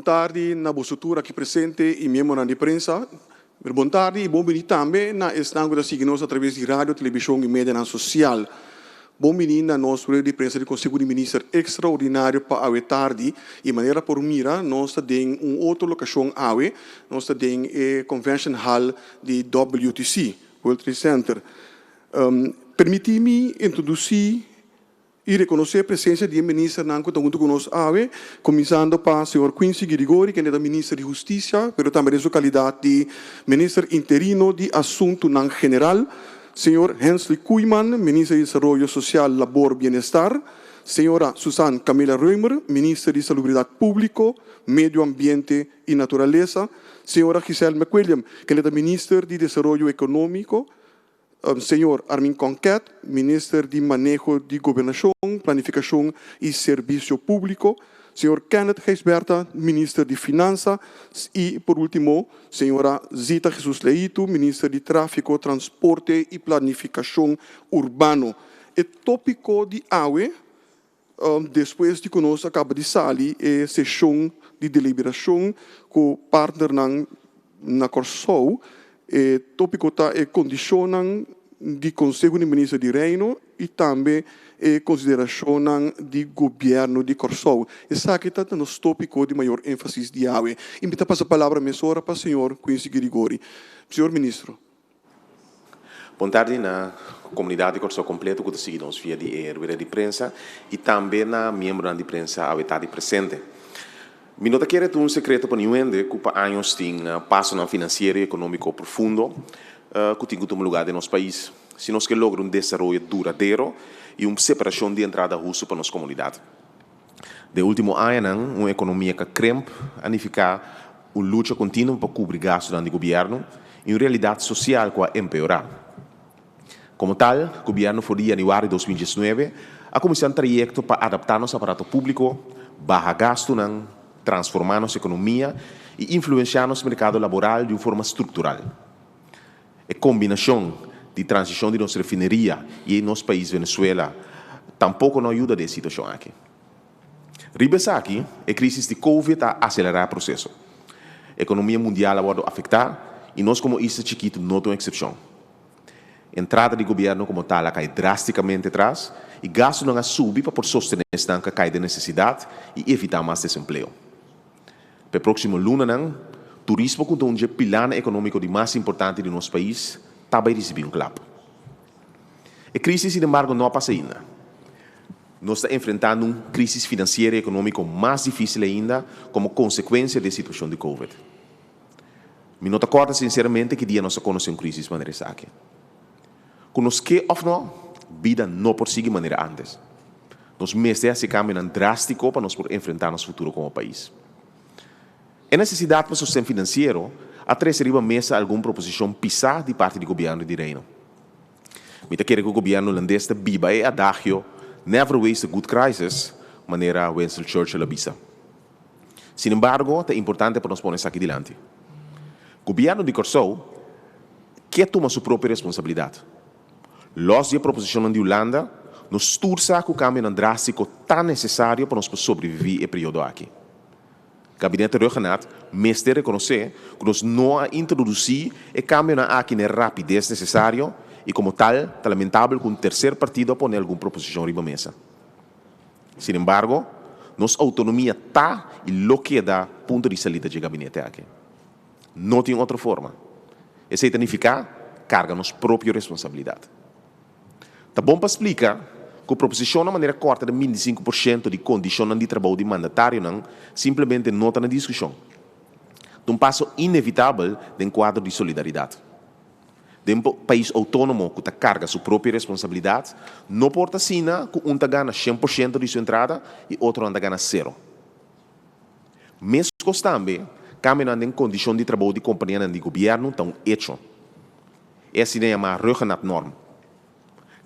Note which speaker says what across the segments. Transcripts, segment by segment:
Speaker 1: tardi na boso tur aki presente i miembronan di prensa. Bon tardi i bon bini tambe na esnan ku ta sigui nos atraves di radio, televishon i medianan sosial. Bon bini na nos rueda di prensa di Konseho di Minister ekstraordinario pa awe tardi. I manera por mira nos ta den un otro lokashon awe, nos ta den e Convention Hall di WTC, World Trade Center. Permití mi introdusí i rekonosé presensia di e ministernan ku ta huntu ku nos awe, kuminsando pa señor Quincy Girigori, kende ta minister di Hustisia, pero tambe den su kalidat di minister interino di Asuntunan General, señor Hensley Koeiman, minister di Desaroyo Sosial, Labor, Bienestar, señora Susan Camilla Römer, minister di Salubridat Públiko, Medio Ambiente i Naturalesa, señora Giselle McWilliam, kende ta minister di Desaroyo Ekonómiko, Señor Armin Konket, Minister di Maneho di Gobernashon, Planifikashon i Servisio Públiko, Señor Kenneth Gijsbertha, Minister di Finansa i por último Señora Zita Jesus Leito, Minister di Tráfiko, Transporte i Planifikashon Urbano. E tópiko di awe, despues di ku nos a kaba di sali e seshon di deliberashon ku partnernan na Kòrsou, e tópiko ta e kondishonnan di Konseho di Minister di Reino i tambe e konsiderashonnan di Gobièrnu di Kòrsou. Esaki ta nos tópiko di mayor énfasis di awe. I mi ta pasa palabra mesora pa señor Quincy Girigori. Señor Ministro.
Speaker 2: Bon tardi na komunidat di Kòrsou kompleto ku ta sigui nos via di e rueda di prensa i tambe na miembronan di prensa awe tardi presente. Mi no ta kere ta un sekreto pa niun hende ku pa años tin pasonan finansiero i ekonómiko profundo ku tin ku tuma lugá den nos pais si nos ke logra un desaroyo duradero i un separashon di entrada hustu pa nos komunidat. Den último añanan, un ekonomia ka kremp a nifiká un lucha kontinuo pa kubri gastunan di gobièrnu i un realidat sosial ku a empeorá. Komo tal, gobièrnu for di yanüari 2019 a kuminsá un trayekto pa adaptá nos aparato públiko, baha gastunan, transformá nos ekonomia i influensiá nos merkado laboral di un forma struktural. E kombinashon di transishon di nos refineria i nos pais Venezuela tampoko no a yuda den e situashon aki. Riba esaki, e krisis di Covid a aselerá e proseso. Ekonomia mundial a wòrdu afektá i nos komo isla chikitu no ta un eksepshon. Entrada di gobièrnu komo tal a kai drástikamente tras i gastunan a subi pa por sostené esnan ku a kai den nesesidat i evitá mas desempleo. Pa e próksimo lunanan, turismo ku ta un dje pilanan ekonómiko di mas importante di nos pais, ta bai risibí un klap. E krísis sinembargo no a pasa ainda. Nos ta enfrentando un krísis finansiero i ekonómiko mas difísil ainda komo konsekuensia di e situashon di Covid. Mi no ta kòrda sinseramente ki dia nos a konosé un krísis manera esaki. Ku nos ke òf no, bida no por sigui manera ántes. Nos mester hasi kambionan drástiko pa nos por enfrentá nos futuro komo pais. E nesesidat pa sosten finansiero a trese riba mesa algun proposishon pisá di parti di gobièrnu di Reino. Mi ta kere ku gobièrnu hulandes ta biba e adagio never waste a good crisis, manera Winston Churchill a bisa. Sinembargo, ta importante pa nos pone esaki dilanti. Gobièrnu di Kòrsou ke tuma su propio responsabilidat. Lòs di e proposishonnan di Hulanda, nos tur sa ku kambionan drástiko ta nesesario pa nos por sobreviví e periodo aki. Gabinete Rhuggenaath mester rekonosé ku nos no a introdusí e kambionan aki n'e rapides nesesario i komo tal ta lamentabel ku un terser partido a pone algun proposishon riba mesa. Sin embargo, nos outonomia ta i lo keda punto di salida dje gabinete aki. No tin otro forma. Esei ta nifiká karga nos propio responsabilidat. Ta bon pa splika ku proposishonnan manera kòrta den 25% di kondishonnan di trabou di mandatarionan simplemente no ta na diskushon. Ta un paso inevitabel den kuadro di solidaridat. Den pais outónomo ku ta karga su propio responsabilidat, no por ta asina ku un ta gana 100% di su entrada i otronan ta gana sero. Meskos tambe, kambionan den kondishon di trabou di kompanianan di gobièrnu ta un echo. E asina yamá Rhuggenaath-norm.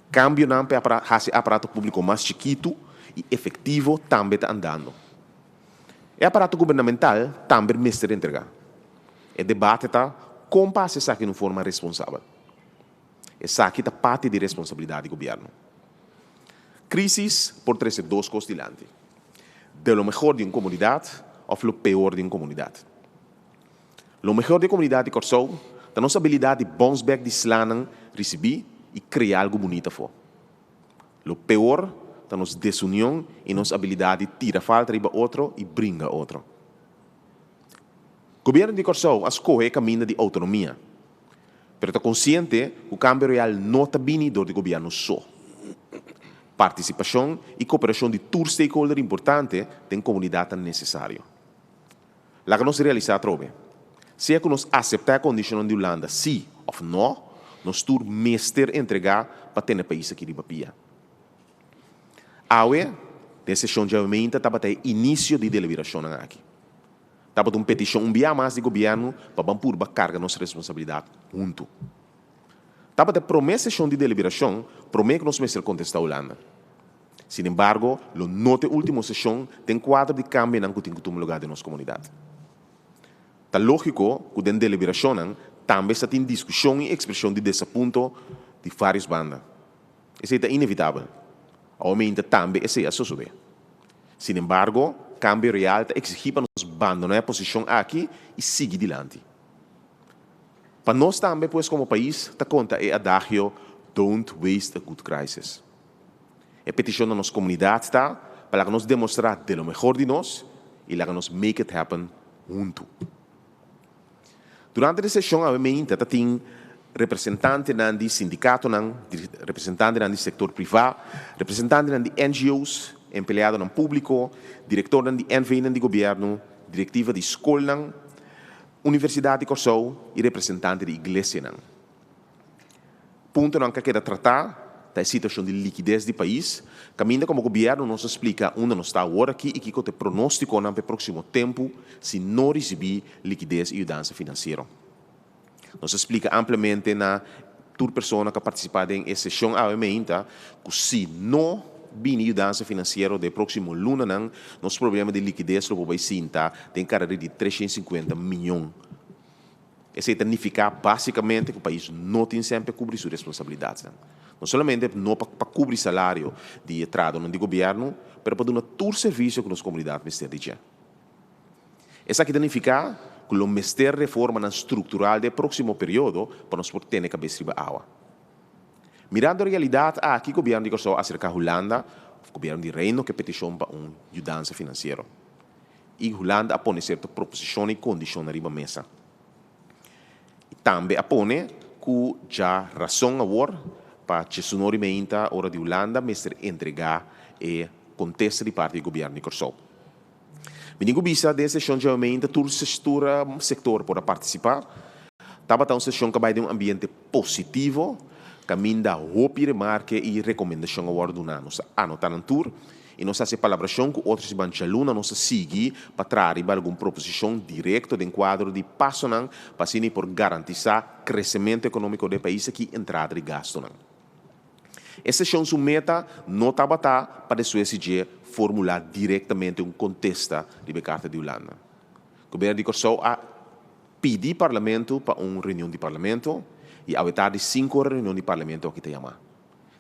Speaker 2: Kambionan pa hasi aparato públiko mas chikitu i efektivo tambe ta andando. E aparato gubernamental tambe mester entregá. E debate ta kon pa hasi esaki den un forma responsabel. Esaki ta parti di responsabilidat di gobièrnu. Krísis por trese dos kos dilanti, de lo mehor di un komunidat. òf lo peor di un komunidat. Lo mehor di e komunidat di Kòrsou ta nos abilidat di bounce back di slanan risibí i krea algu bunita afó. Lo peor ta nos desunion i nos abilidat di tira falta riba otro i bringa otro. Gobièrnu di Kòrsou a skohe e kaminda di outonomia, pero ta konsiente ku kambio real no ta bini dor di gobièrnu so. Partisipashon i koperashon di tur stakeholder importante den komunidat ta nesesario. Laga nos realisá atrobe, sea ku nos aseptá e kondishonnan di Hulanda sí òf nò, nos tur mester entregá pa tene pais aki riba pia. Awe, den seshon djawemente tabata e inisio di deliberashonnan aki. Tabata un petishon un bia mas di gobièrnu pa ban purba karga nos responsabilidat huntu. Tabata e promé seshon di deliberashon promé ku nos mester kontestá Hulanda. Sin embargo, lo no ta e último seshon den kuadro di kambionan ku tin ku tuma lugá den nos komunidat. Ta lógiko ku den deliberashonnan tambe sa tin diskushon i ekspreshon di desapunto di vários banda. Esei ta inevitabel. Awomente tambe esei a sosodé. Sin embargo, kambio real ta eksigí pa nos bandoná e posishon aki i sigui dilanti. Pa nos tambe pues komo pais ta konta e adagio don't waste a good crisis. E petishon na nos komunidat ta pa laga nos demostrá de lo mehor di nos i laga nos make it happen huntu. Durante di seshon awe meinta ta tin representantenan di sindikatonan, representantenan di sektor privá, representantenan di NGO's, empleadonan públiko, direktornan di NVnan di gobièrnu, direktiva di skolnan, Universidat di Kòrsou i representante di iglesianan. Puntonan ku a keda tratá ta e situashon di likides di pais, kaminda komo gobièrnu nos a splika unda nos ta awor aki i kiko ta e pronóstikonan pa e próksimo tempu si no risibí likides i yudansa finansiero. Nos a splika ampliamente na tur persona ku a partisipá den e seshon awe meinta ku si no bini yudansa finansiero den e próksimo lunanan, nos problema di likides lo por bai sinta den kareri di 350 mion. Esei ta nifiká básikamente ku pais no tin semper kubri su responsabilidatnan. No solamente no pa pa kubri salario di e tradonan di gobièrnu, pero pa duna tur servisio ku nos komunidat mester di dje. Esaki ta nifiká ku lo mester reformanan struktural den e próksimo periodo pa nos por tene kabes riba awa. Mirando e realidat aki gobièrnu di Kòrsou a aserká Hulanda òf gobièrnu di Reino ku e petishon pa un yudansa finansiero. I Hulanda a pone sierto proposishon i kondishonnan riba mesa. I tambe a pone ku dja rason awor pa Chesunori Meinta ora di Hulanda mester entregá e kontesta di parti di gobièrnu di Kòrsou. Mi tin ku bisa den seshon djawe meinta tur tur sektor por a partisipá. Tabata un seshon ku a bai den un ambiente positivo kaminda hopi remarke i rekomendashon a wòrdu duná. Nos a anotá nan tur. I nos hasi palabrashon ku otro siman djaluna nos ta sigui pa traha riba algun proposishon direkto den kuadro di pasonan pa asina i por garantisá kresementu ekonómiko den e pais aki entrada di gastunan. E seshon su meta no tabata pa despues di dje formulá direktamente un kontesta riba e karta di Hulanda. Gobièrnu di Kòrsou a pidi parlamento pa un reunion di parlamento i awe tardi sinku ora reunion di parlamento aki ta yamá.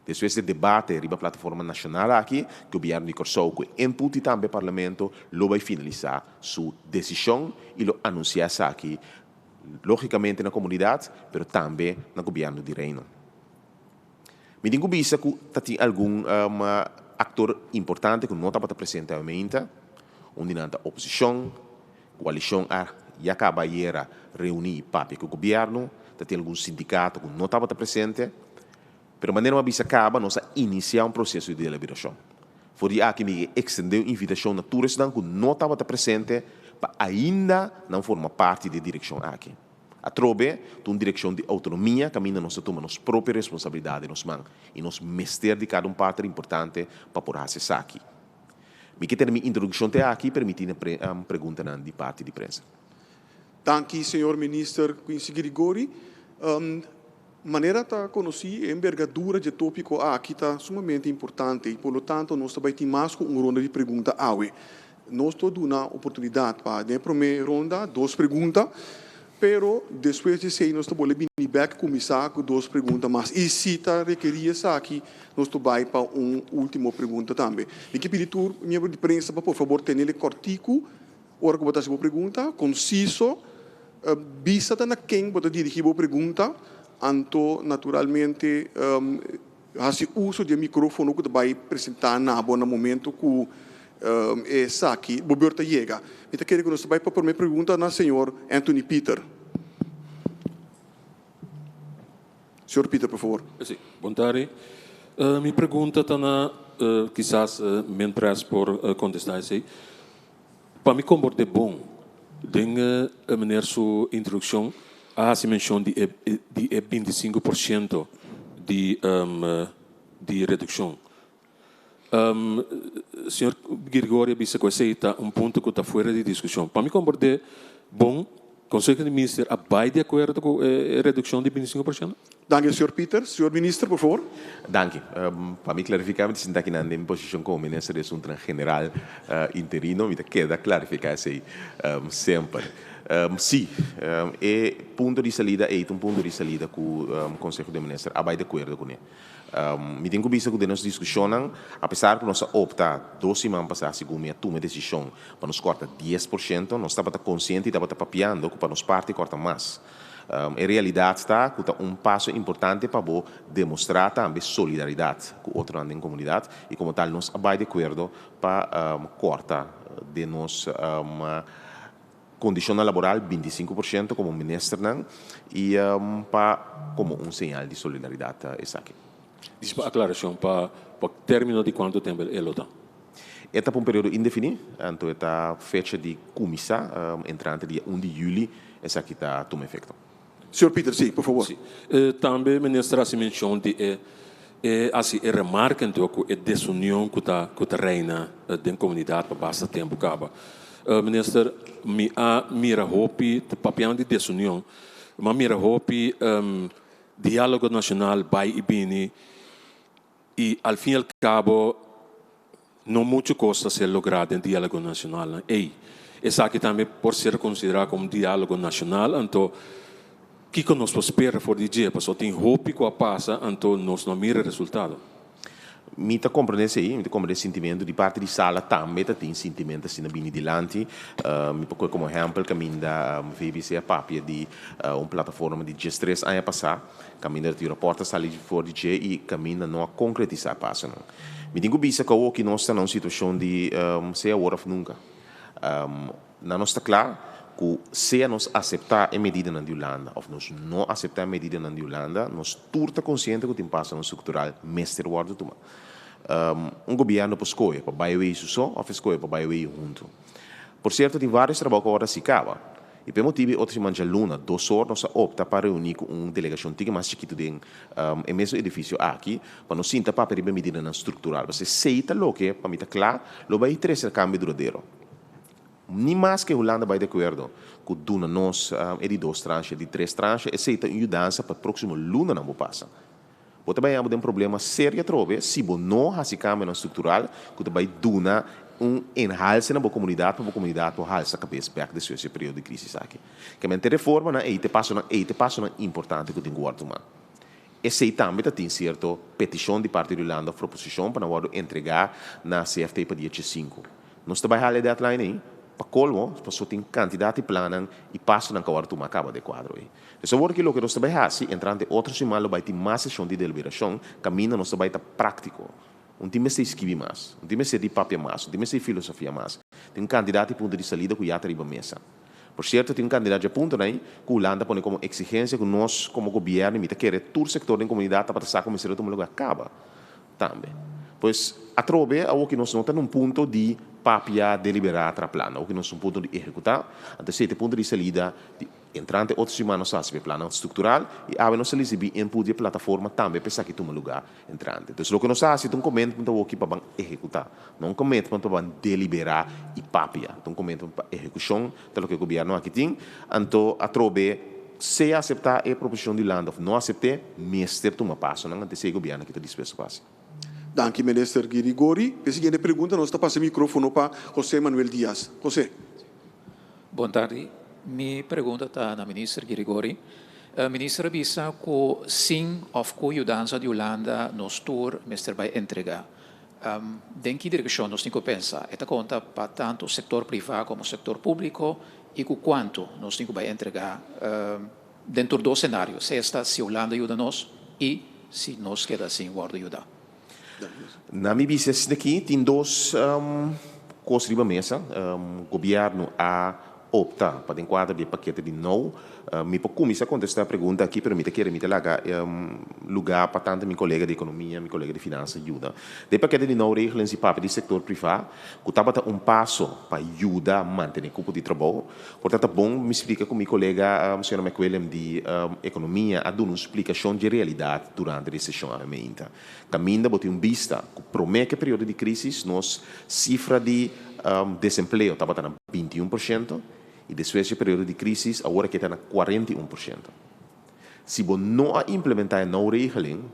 Speaker 2: Despues di e debate riba plataforma nashonal aki, Gobièrnu di Kòrsou ku e input di tambe Parlamento lo bai finalisá su desishon i lo anunsiá esaki lógikamente na komunidat pero tambe na Gobièrnu di Reino. Mi tin ku bisa ku ta tin algun aktor importante ku no tabata presente awe meinta, un di nan ta oposishon, koalishon a ya kaba ayera reuní i papia ku gobièrnu, ta tin algun sindikato ku no tabata presente. Pero manera mi a bisa kaba, nos a inisiá un proseso di deliberashon. For di aki mi ke ekstendé un invitashon na tur esnan ku no tabata presente pa ainda nan forma parti di e direkshon aki. Atrobe, ta un direkshon di outonomia kaminda nos ta tuma nos propio responsabilidat den nos man i nos mester di kada un partner importante pa por hasi esaki. Mi ke tene mi introdukshon te aki, permití na preguntanan di parti di prensa.
Speaker 1: Danki señor Minister Quincy Grigori. Manera ta konosí, e embergadura dje tópiko aki ta sumamente importante i por lo tanto nos ta bai tin mas ku un ronda di pregunta awe. Nos ta duna oportunidat pa den e promé ronda dos pregunta, pero despues di esei nos ta bolbe bini bèk kuminsá ku dos pregunta mas i si ta rekerí esaki nos ta bai pa un último pregunta tambe. Mi ke pidi tur miembro di prensa pa por fabor tenel e kòrtiku. Ora ku bo ta hasi bo pregunta, konsiso, bisa ta na ken bo ta dirigí bo pregunta, anto naturalmente hasi uso di e mikrófono ku ta bai presentá na bo na momento ku esaki bo beur ta yega. Mi ta kere ku nos ta bai pa promé pregunta na señor Anthony Pieter. Señor Pieter, por favor.
Speaker 3: Sí, bon tardi. Mi pregunta ta na, kisas Minpres por contesta esey. Pa mi comporde bon, den meneer su introduccion a haci mencion di e di e 25% di di reduccion. Señor Girgorio a bisa cu esey ta un punto cu ta fuera di discusion. Pa mi comprende bon, Conseho di Minister a bay di acuerdo cu e reduccion di 25%?
Speaker 1: Danki, señor Pieter. Señor Minister, por favor.
Speaker 2: Danki. Pa mi clarifica, mi ta sinta akinan den mi posicion como Minister di Asuntonan General interino. Mi ta keda clarifica esey semper. Si, e punto di salida ey ta un punto di salida cu Conseho di Minister a bay di acuerdo cune. Mi tin ku bisa ku den nos diskushonnan, apesar ku nos a opta dos siman pasá segun mi a tuma e desishon pa nos kòrta 10%, nos tabata konsiente i tabata papiando ku pa nos parti kòrta mas. E realidat ta ku ta un paso importante pa bo demostrá tambe solidaridat ku otronan den komunidat i komo tal nos a bai di akuerdo pa kòrta den nos Kondishonnan laboral 25% komo ministernan i pa komo un señal di solidaridat esaki.
Speaker 3: Dis pa aklarashon, pa término di kuantu tempu e lo ta?
Speaker 2: E ta pa un periodo indefiní, anto e ta fecha di kuminsá entrante dia 1 di yüli esaki ta tuma efekto.
Speaker 1: Señor Pieter, sí, por favor.
Speaker 3: Sí. Tambe minister hasi menshon di e e hasi e remarke anto ku e desunion ku ta ku ta reina den komunidat pa basta tempu kaba. Minister, mi a mira hopi, papiando di desunion, mi a mira hopi dialogo nashonal bai i bini i al fin i al kabo No muchu kos ta ser lográ den diálogo nashonalnan ei. Esaki tambe por ser konsiderá komo un diálogo nashonal, anto kiko nos por spera for di dje? Pasobra tin hopi ku a pasa, anto nos no a mira resultado.
Speaker 2: Mi ta komprendé esei, mi ta komprendé e sintimentu. Di parti di sala tambe ta tin sintimentu asina bini dilanti. Mi por kohe komo ehèmpel kaminda VBC a papia di un plataforma di 13 aña pasá, kaminda tin rapòrt a sali for di dje i kaminda no a konkretisá e pasonan. Mi tin ku bisa ku awoki nos ta na un situashon di sea awor òf nunka. Na nos ta kla ku sea nos aseptá e medidanan di Hulanda òf nos no aseptá e medidanan di Hulanda, nos tur ta konsiente ku tin pasonan struktural mester wòrdu tumá. Un gobièrnu por skohe pa bai wei su so òf e skohe pa bai wei huntu. Por sierto tin vários trabou ku a wòrdu hasi kaba. I p'e motibu e otro siman djaluna, dos or nos a opta pa reuní ku un delegashon tiki mas chikitu den e mesun edifisio aki pa nos sinta papia riba e medidanan struktural. Pasobra esei ta loke, pa mi ta kla, lo bai trese kambio duradero. Ni maske Hulanda bai di akuerdo ku duna nos e di dos tranche, e di tres tranche, esei ta un yudansa pa e próksimo lunanan bo pasa. Bo ta bai haña bo den problema serio atrobe si bo no hasi kambionan struktural ku ta bai duna un enhalse na bo komunidat pa bo komunidat por halsa kabes bèk despues di e periodo di krisis aki. Kamente reformanan ei ta e pasonan ei ta e pasonan importante ku tin ku wòrdu tumá. Esei tambe ta tin sierto petishon di parti di Hulanda òf proposishon pa nan wòrdu entregá na CFT pa dia 5. Nos ta bai hala e deadline ei pa kolmo pasobra tin kantidat di plannan i pasonan ku a wòrdu tumá kaba den e kuadro ei. Pues awor ki loke nos ta bai hasi, entrante otro siman lo bai tin mas seshon di deliberashon, kaminda nos ta bai ta práktiko. Un tin mester skibi mas, un tin mester di papia mas, un tin mester di filosofia mas. Tin un kantidat di punto di salida ku ya ta riba mesa. Por sierto tin un kantidat dje puntonan ei ku Hulanda a pone komo eksigensia ku nos komo gobièrnu i mi ta kere tur sektor den komunidat tabata sa ku mester a tuma lugar kaba tambe. Pues atrobe awor ki nos no ta na un punto di papia, deliberá, tra plan. Awor ki nos ta un punto di ehekutá, anto esei ta e punto di salida di. Entrante otro siman nos a hasi p'e plannan struktural i awe nos a risibí input di e plataforma tambe pa esaki tuma lugá entrante. Entonces loke nos a hasi ta un commitment awoki pa ban ehekutá, no un commitment pa ban deliberá i papia. Ta un commitment pa ehekushon ta loke gobièrnu aki tin. Anto atrobe sea aseptá e proposishon di Hulanda òf no asept'é, mester tuma pasonan antes si e gobièrnu aki ta dispuesto pa hasi.
Speaker 1: Danki Minister Girigori. P'e siguiente pregunta nos ta pasa e microfono pa José Manuel Diaz. José.
Speaker 4: Bon tardi. Mi pregunta ta na Minister Girigori. Minister a bisa ku sin òf ku yudansa di Hulanda nos tur mester bai entregá. Den ki direkshon nos tin ku pensa? E ta konta pa tantu sektor privá komo sektor públiko i ku kuantu nos tin ku bai entregá den tur dos senario, sea esta si Hulanda yuda nos i si nos keda sin wòrdu yudá.
Speaker 2: Na mi bista esaki tin dos kos riba mesa. Gobièrnu a opta pa den kuadro di e pakete di nou. Mi por kuminsá kontestá e pregunta aki, pero mi ta kere mi ta laga lugá pa tantu mi kolega di ekonomia, mi kolega di finansa yuda. Den e pakete di nou regeling si papia di sektor privá ku tabata un paso pa yuda mantené kupo di trabou. Por ta ta bon mi splika ku mi kolega señora McWilliam di ekonomia a duna un splikashon dje realidat durante di e seshon awe meinta. Kaminda bo tin un bista ku promé ku e periodo di krísis nos sifra di desempleo tabata na 21% i despues di e periodo di krísis awor aki ta na 41%. Si bo no a implementá e nou regeling,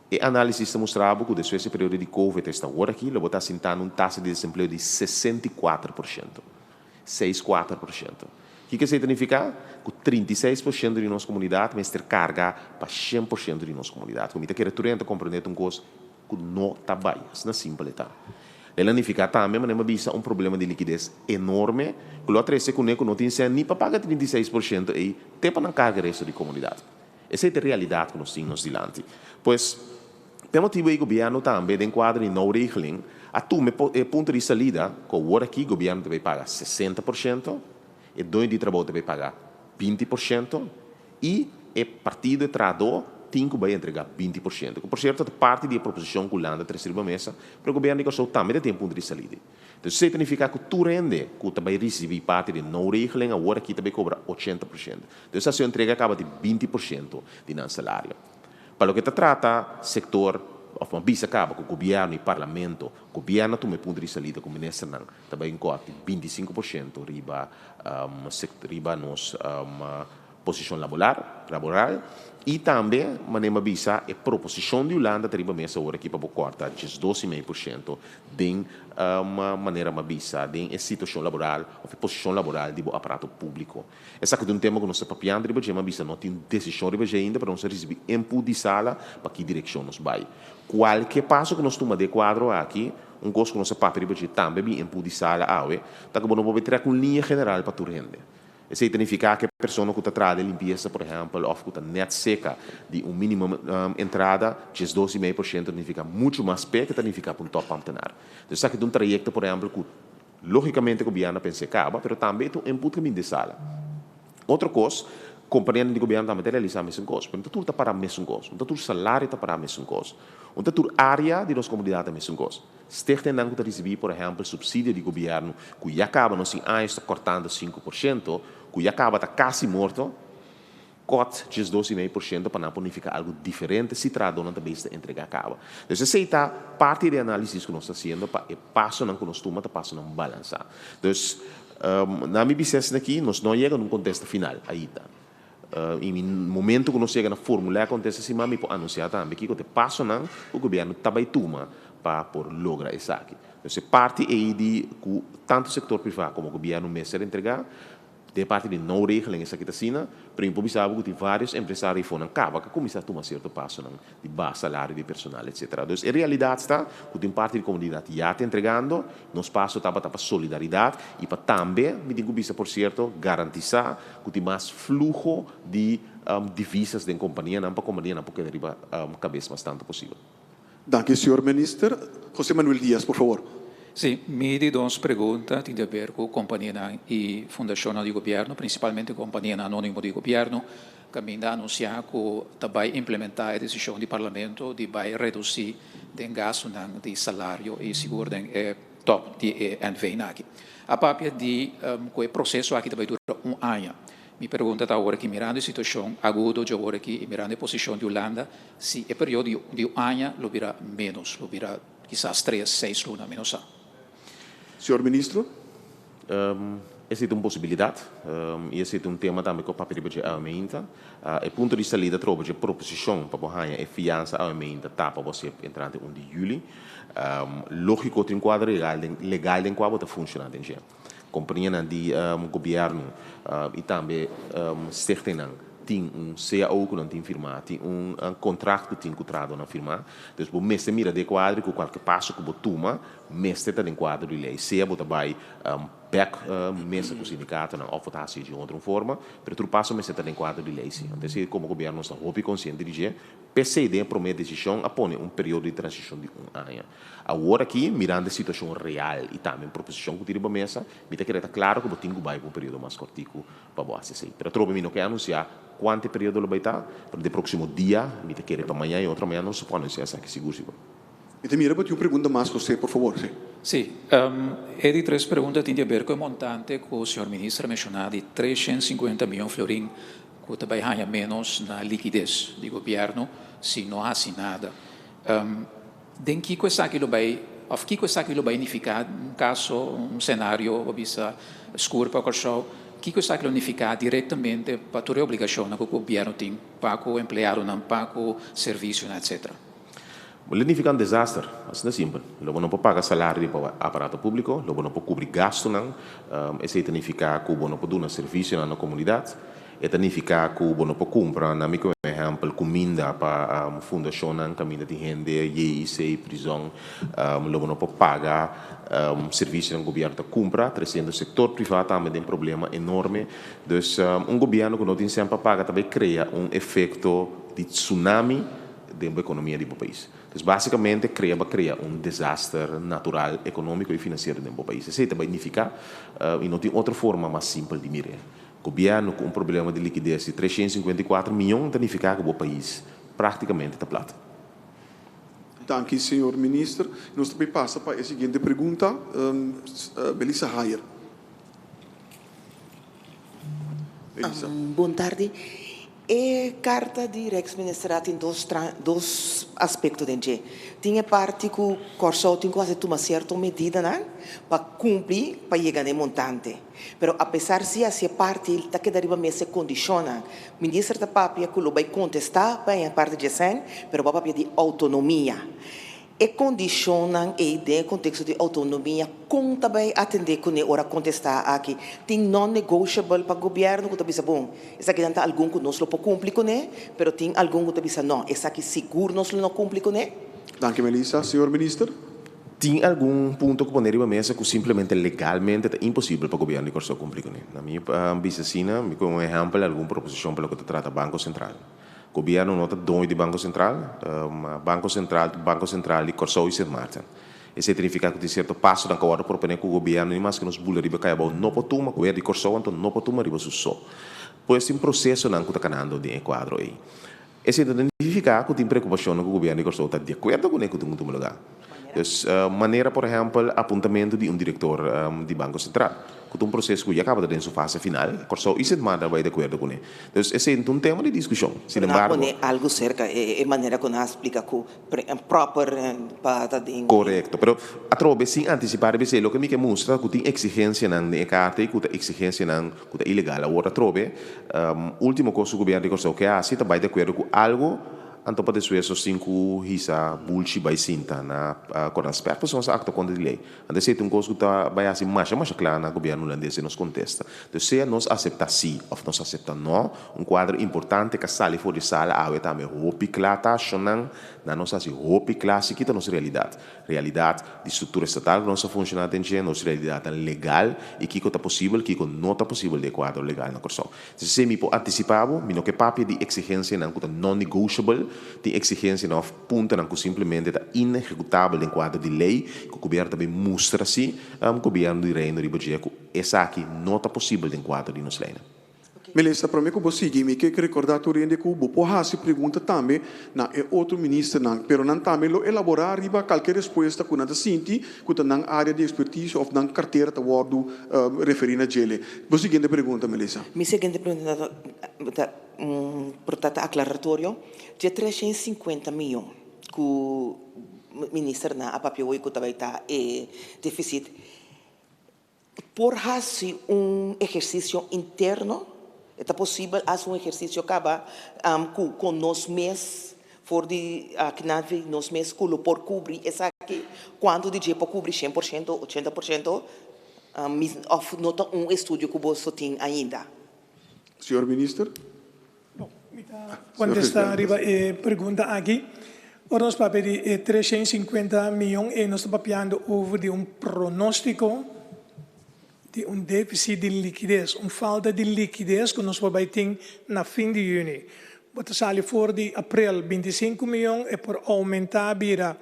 Speaker 2: e análisis ta mustra bo ku despues di e periodo di covid esta awor aki lo bo ta sintá na un tasa di desempleo di 64%. 6 4%. Kiko esei ta nifiká? Ku 36% di nos komunidat mester karga pa 100% di nos komunidat. Ku mi ta kere tur hende ta komprendé ta un kos ku no ta bai. Asina simpel e ta. El a nifiká tambe, manera mi a bisa, un problema di likides enorme ku lo a trese kuné ku no tin sèn ni pa paga 36% ei te pa nan karga e resto di komunidat. Esei ta e realidat ku nos tin nos dilanti. Pues, p'e motibu ei gobièrnu tambe den kuadro di nou regeling a tuma e punto di salida ku awor aki gobièrnu ta bai paga 60%, e doño di trabou ta bai paga 20% i e partido e trahadó tin ku bai entregá 20%, ku por sierto ta parti di e proposishon ku Hulanda a trese riba mesa, pero gobièrnu di Kòrsou tambe ta tin e punto di salida. Entonces esei ta nifiká ku tur hende ku ta bai risibí parti di nou regeling awor aki ta bai kobra 80%. Entonces asina entrega kaba di 20% di nan salario. Pa loke ta trata sektor òf mas bisa kaba ku gobièrnu i parlamento, gobièrnu a tuma e punto di salida ku ministernan ta bai inkòrt di 25% riba riba nos posishon labolar, laboral, i tambe, manera mi a bisa, e proposishon di Hulanda ta riba mesa ora aki pa bo kòrta 12,5% den manera mi a bisa, den e situashon laboral òf e posishon laboral di bo aparato públiko. Esaki ta un tema ku nos ta papiando riba dje, mi a bisa no tin desishon riba dje ainda, pero nos a risibí input di sala pa ki direkshon nos bai. Kualke paso ku nos tuma den e kuadro aki, un kos ku nos a papia riba dje tambe bin input di sala awe, ta ku bo no por bai trèk un liña general pa tur hende. Esei ta nifiká ku e persona ku ta traha den limpiesa, por ehèmpel, òf ku ta nèt seka di un mínimo entrada, 12,5% ta nifiká muchu mas p'e ke ta nifiká pa un tòpambtenar. Entonces esaki ta un trayekto, por ehèmpel, ku lógikamente gobièrnu a pensa e kaba, pero tambe e ta un input ku a bini di sala. Otro kos, kompanianan di gobièrnu tambe ta realisá mesun kos, pero no ta tur ta pará mesun kos, no ta tur salario ta pará mesun kos, no ta tur área di nos komunidat ta mesun kos. Stichtingnan ku ta risibí, por ehèmpel, supsidio di gobièrnu ku ya kaba nos tin años ta kòrtando 5%, ku ya kaba ta kasi morto, kòrt 12,5% pa nan por nifiká algu diferente si trahadónan ta bezig ta entregá kaba. Dus esei ta parti di e análisis ku nos ta hasiendo pa e pasonan ku nos tuma ta pasonan balansá. Dus, na mi bisa esaki nos no a yega na un kontesta final ainda. I mi momento ku nos yega na formulá e kontesta siman mi por anunsiá tambe kiko ta e pasonan ku gobièrnu ta bai tuma pa por logra esaki. Entonces e parti ei di ku tantu sektor privá komo gobièrnu mester entregá den e parti di no regeling esaki ta asina, pero mi por bisa bo ku tin vários empresario ei fonan kaba ku a kuminsá tuma sierto pasonan di baha salario di personal etcetera. Dus e realidat ta ku tin parti di komunidat ya ta entregando, nos paso tabata pa solidaridat i pa tambe, mi tin ku bisa por sierto, garantisá ku tin mas fluho di divisas den kompanianan pa kompanianan por keda riba kabes mas tantu posibel.
Speaker 1: Danki señor Minister. José Manuel Diaz, por favor.
Speaker 4: Sí, mi di dos pregunta tin di haber ku kompanianan i fundashonnan di gobièrnu, prinsipalmente kompanianan anónimo di gobièrnu. Kaminda a anunsiá ku ta bai implementá e desishon di Parlamento di bai redusí den gastunan di salario i sigur den e tòp di e NV-nan aki. A papia di ku e proseso aki ta bai dura un aña. Mi pregunta ta awor aki, mirando e situashon agudo dje awor aki i mirando e posishon di Hulanda, si e periodo di un aña lo bira ménos, lo bira kisas tres, seis luna, mi no sa.
Speaker 1: Señor Ministro.
Speaker 2: Esei ta un posibilidat i esei ta un tema tambe ku a papia riba dje awe meinta. E punto di salida troba dje proposishon pa bo haña e fiansa awe meinta ta pa bo hasié entrante 1 di yüli. Lógiko tin un kuadro legal den kua bo ta funshoná den dje. Kompanianan di gobièrnu i tambe stichtingnan. tin un CAO ku nan tin firmá, tin un kontrakt ku tin ku tradonan firmá. Dus bo mester mira den kuadro ku kualke paso ku bo tuma mester ta den kuadro di lei. Sea bo ta bai bek mesa ku sindikatonan òf bo ta hasi di un otro forma, pero tur paso mester ta den kuadro di lei si. Anto esei komo gobièrnu nos ta hopi konsiente di dje. P'esei den e promé desishon a pone un periodo di transishon di un aña. Awor aki, mirando e situashon real i tambe e proposishon ku tin riba mesa, mi ta kere ta klaro ku bo tin ku bai pa un periodo mas kòrtiku pa bo hasi esei. Pero atrobe mi no ke anunsiá kuantu e periodo lo bai ta, pero den próksimo dia, mi ta kere pa mañan i otro mañan nos por anunsiá esaki sigur sigur.
Speaker 1: Mi ta mira bo tin un pregunta mas, José, por fabor. Sí.
Speaker 4: Sí. E di tres pregunta tin di haber ku e montante ku señor minister a menshoná di 350 mion florin ku ta bai haña ménos na likides di gobièrnu si no hasi nada. Den kiko esaki lo bai òf kiko esaki lo bai nifiká un kaso, un senario bo bisa skur pa Kòrsou, kiko esaki lo nifiká direktamente pa tur e obligashonnan ku gobièrnu tin pa ku empleadonan, pa ku servisionan etcetera?
Speaker 2: Bo lo nifiká un desaster, asina simpel. Lo bo no por paga salario di bo aparato públiko, lo bo no por kubri gastunan, esei ta nifiká ku bo no por duna servisionan na komunidat. E ta nifiká ku bo no por kumpra, na mi ku un ehèmpel, kuminda pa fundashonnan kaminda tin hende, JIC, prizòn. Lo bo no por paga servisionan ku gobièrnu ta kumpra, tresiendo sektor privá tambe den problema enorme. Dus un gobièrnu ku no tin sèn pa paga ta bai krea un efekto di tsunami den bo ekonomia di bo pais. Dus básikamente krea bo a krea un desaster natural, ekonómiko i finansiero den bo pais. Esei ta bai nifiká i no tin otro forma mas simpel di mir'é. Gobièrnu ku un problema di likides di 354 mion ta nifiká ku bo pais práktikamente ta plat.
Speaker 1: Danki señor Minister. Nos ta bay pasa pa e siguiente pregunta. Belisa Hayer. Belisa.
Speaker 5: Bon tardi. E karta di Rijksministerraad tin dos dos aspekto den dje. Tin e parti ku Kòrsou tin ku hasi tuma sierto medidanan pa kumpli pa yega na e montante. Pero apesar si hasi e parti ta keda riba mes e kondishonnan. Minister ta papia ku lo bai kontestá pa e parti dje sèn, pero bo a papia di outonomia. E kondishonnan ei den e konteksto di outonomia, kon ta bai atendé kuné ora kontestá aki? Tin non-negotiable pa gobièrnu ku ta bisa, bon, esakinan ta algun ku nos lo por kumpli kuné, pero tin algun ku ta bisa, nò, esaki sigur nos lo no kumpli kuné?
Speaker 1: Danki Melissa. Señor Minister?
Speaker 2: Tin algun punto ku pone riba mesa ku simplemente legalmente ta imposibel pa gobièrnu di Kòrsou kumpli kuné. Na mi bisa asina, mi kohe un ehèmpel algun proposishon pa loke ta trata Banko Sentral. Gobierno no ta doño di Banco Central. Banco Central ta Banco Central di Kòrsou i Sint Maarten. Esei ta nifiká ku tin sierto pasonan ku a wòrdu proponé ku gobierno ni maske nos bula riba kai abou no por tuma, gobierno di Kòrsou anto no por tuma riba su so. Pues tin prosesonan ku ta kanando den e kuadro ei. Esei no ta nifiká ku tin preokupashonnan ku gobierno di Kòrsou ta di akuerdo kuné ku tin ku tuma lugá. Dus manera por ehèmpel apuntamentu di un direktor di Banko Sentral, ku ta un proseso ku ya kaba ta den su fase final, Kòrsou i Sint Maarten a bai di akuerdo kuné. Dus esei no ta un tema di diskushon. Sin
Speaker 5: Pero nan a
Speaker 2: embargo.
Speaker 5: pone algu serka e manera ku nan a splika ku proper pa ta den.
Speaker 2: Korekto. Pero atrobe sin antisipá riba esei, loke mi ke mustra ku tin eksigensianan den e karta i ku ta eksigensianan ku ta ilegal. Awor atrobe, último kos ku gobièrnu di Kòrsou ke hasi ta bai di akuerdo ku algu. Anto pa despues nos tin ku hisa bulchi bai sinta na Koran Spek pasobra nos a aktua kontra di lei. Anto esei ta un kos ku ta bai hasi masha masha kla na gobièrnu hulandes den nos kontesta. Entonces sea nos aseptá sí òf nos aseptá nò, un kuadro importante ku a sali for di sala awe tambe hopi kla ta shonnan na nos hasi hopi kla si kita nos realidat. Realidat di struktura estatal ku nos ta funshoná den dje, nos realidatnan legal i kiko ta posibel, kiko no ta posibel den e kuadro legal na Kòrsou. Esei mi por antisipá bo, mi no ke papia di eksigensianan ku ta non-negotiable, tin eksigensianan òf puntonan ku simplemente ta inehekutabel den kuadro di lei ku gobièrnu ta bin mustra si gobièrnu di Reino riba dje ku esaki no ta posibel den kuadro di nos leinan.
Speaker 1: Melissa, prome ku bo sigui, mi ke rekordá tur hende ku bo por hasi pregunta tambe na e otro ministernan, pero nan tambe lo elaborá riba kalke respuesta ku nan ta sinti ku ta nan área di ekspertisio òf nan kartera ta wòrdu referí na djele. Bo siguiente pregunta, Melissa.
Speaker 5: Mi siguiente pregunta ta un por ta ta aklaratorio. Dje 350 miyon ku ministernan a papia hoy ku ta bai ta e defisit, Por hasi un ehersisio interno? E ta posibel hasi un ehersisio kaba ku kon nos mes for di akinan fi nos mes ku lo por kubri esaki? Kuantu di dje por kubri 100%, 80%? Òf no ta un estudio ku boso tin ainda?
Speaker 1: Señor Minister.
Speaker 4: No.
Speaker 6: Mi ta contesta riba e pregunta aki. Ora nos papia di e 350 miyon ei nos ta papiando over di un pronostico di un deficit di likides, un falta di likides ku nos por bai tin na fin di yüni. Bo ta sali for di aprel 25 miyon, e por oumentá bira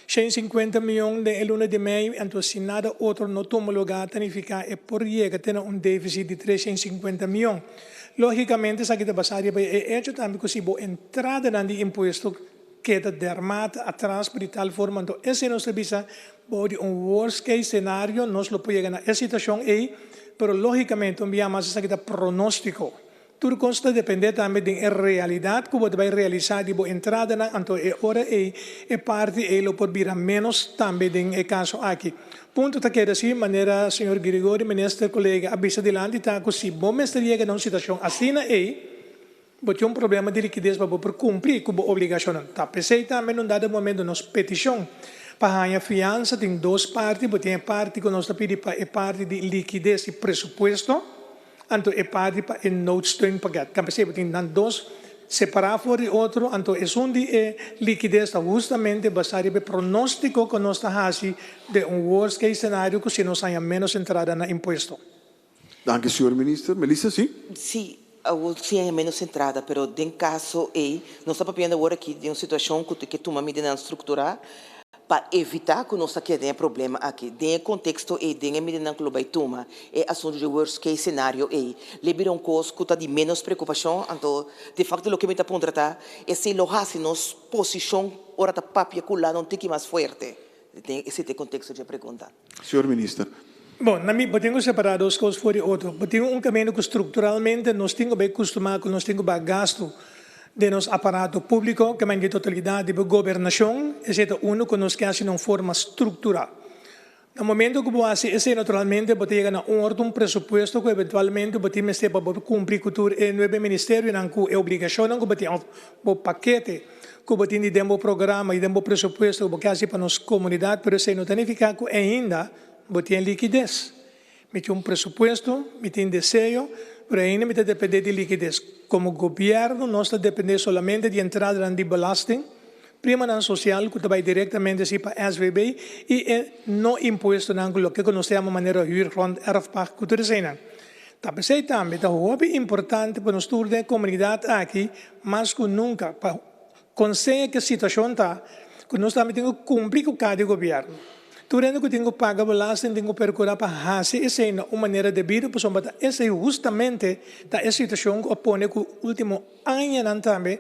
Speaker 6: 150 miyon den e luna di mei, anto si nada otro no tuma lugá ta nifiká e por yega te na un deficit di 350 miyon. Lógikamente esaki ta basá riba e echo tambe ku si bo entradanan di impuesto keda dermate atras di tal forma anto esei nos ta bisa bou di un worst case scenario nos lo por yega na e situacion ei, pero logicamente un bia mas esaki ta pronostico. Tur cos ta depende tambe den e realidad cu bo ta bay realisa di bo entradanan anto e ora ei e parti ei lo por bira menos tambe den e caso aki. Punto ta keda si, manera señor Girigory, minister colega a bisa dilanti ta cu si bo mester yega na un situacion asina ei, Bo tin un problema di likides pa bo por kumpli ku bo obligashonnan. Ta p'esei tambe na un dado momento nos petishon pa haña fiansa tin dos parti, bo tin e parti ku nos ta pidi pa e parti di likides i presupuesto, anto e parti pa e noodsteunpakket. Ta p'esei bo tin nan dos separá for di otro, anto esun di e likides ta hustamente basá riba e pronóstiko ku nos ta hasi den un worst case scenario ku si nos haña ménos entrada na impuesto.
Speaker 1: Danki señor minister. Melissa, si?
Speaker 5: Si, awor si hay menos entrada, pero den caso ey nos ta papiando awor aki di un situacion cu tin ke tuma medidanan structura pa evita cu nos ta keda den e problema aki. Den e contexto ey, den e medidanan cu lo bay tuma, e asunto di worst case scenario ey le bira un cos cu ta di menos preocupacion, anto de facto loke mi ta puntra ta esey lo haci nos posicion ora ta papia cu lado un tiki mas fuerte? Den esey ta e contexto dje pregunta.
Speaker 1: Señor Minister.
Speaker 6: Bon, na mi, bo tin ku separá dos kos for di otro. Bo tin un kaminda ku strukturalmente nos tin ku bai kustumá ku nos tin ku baha gastu den nos aparato públiko, ke men di totalidat di bo gobernashon, esei ta unu ku nos ke hasi na un forma strukturá. Na momento ku bo hasi esei naturalmente bo ta yega na un orto un presupuesto ku eventualmente bo tin mester pa bo kumpli ku tur e nuebe ministerionan ku e obligashonnan ku bo tin òf bo pakete ku bo tin di den bo programa i den bo presupuesto ku bo ke hasi pa nos komunidat, pero esei no ta nifiká ku ainda bo tin e likides. Mi tin un presupuesto, mi tin deseo, pero ainda mi ta dependé di likides. Komo gobièrnu nos ta dependé solamente di entradanan di belasting, primanan sosial ku ta bai direktamente si pa SVB i e no impuestonan ku loke ku nos ta yama manera huur, grond, erfpacht ku tur eseinan. Ta p'esei tambe ta hopi importante pa nos tur den e komunidat aki mas ku nunka pa konseña ke situashon ta ku nos tambe tin ku kumpli ku kada gobièrnu. Tur hende ku tin ku paga belasting tin ku perkurá pa hasi esei na un manera debido pasobra ta esei hustamente ta e situashon ku a pone ku último añanan tambe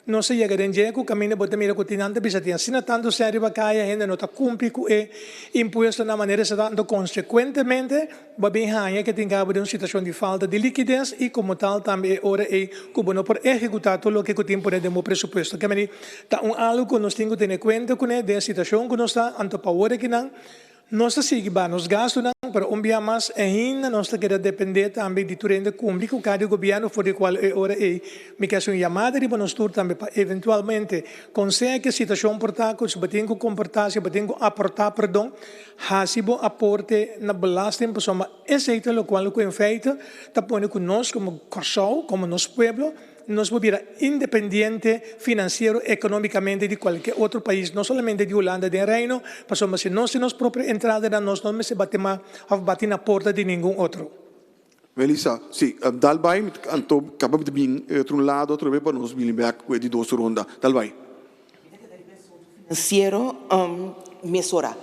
Speaker 6: Nos a yega den dje ku kaminda bo ta mira ku tin nan ta bisa tin asina tantu sèn riba kaya hende no ta kumpli ku e impuesto na manera esei ta anto konsekuentemente bo a bin haña ke tin kaba den un situashon di falta di likides i komo tal tambe e ora ei ku bo no por ehekutá tur loke ku tin pone den bo presupuesto. Ke meni ta un algu ku nos tin ku tene kuenta kuné den e situashon ku nos ta anto pa awor akinan Nos ta sigui baha nos gastunan, pero un bia mas ainda nos ta keda dependé tambe di tur hende kumpli ku kada gobièrnu for di kual e ora ei mi ke hasi un yamada riba nos tur tambe pa eventualmente konseha ke situashon por ta ku si bo tin ku komportá, si bo tin ku aportá perdon, hasi bo aporte na belasting pasobra esei ta lokual ku en feite ta pone ku nos komo Kòrsou, komo nos pueblo, Nos por bira independiente finansiero economicamente di cualke otro pais, no solamente di Hulanda den Reino, pasobra si nos tin nos propio entradanan nos no mester bati man of bati na porta di ningun otro.
Speaker 1: Melissa, Si, dal bai, anto caba mi ta bin e otro un lado atrobe pa nos bini bek cu e di dos ronda. Dal bai.
Speaker 5: Mi ta keda riba e asunto finansiero mesora.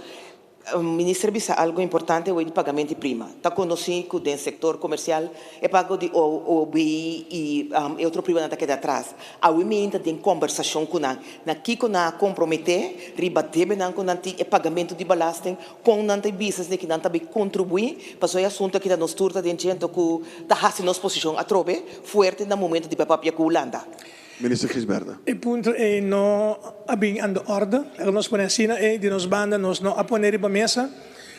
Speaker 5: Minister bisa algo importante awor di pagamento di prima. Ta conoci cu den sector comercial e pago di OBI y e otro primanan ta keda atras. Awe mi ta den combersacion cu nan na kico nan a compromete riba debenan cu nan tin, e pagamento di belasting, con nan ta bisa esaki nan ta bay contribui pasobra e asunto aki ta nos tur ta den djento cu ta haci nos posicion atrobe fuerte na momento di bay papia cu Hulanda.
Speaker 1: Minister Gisberda.
Speaker 6: E punto ei no a bin aan de orde. Laga nos pone asina ei, di nos banda nos no a pone riba mesa,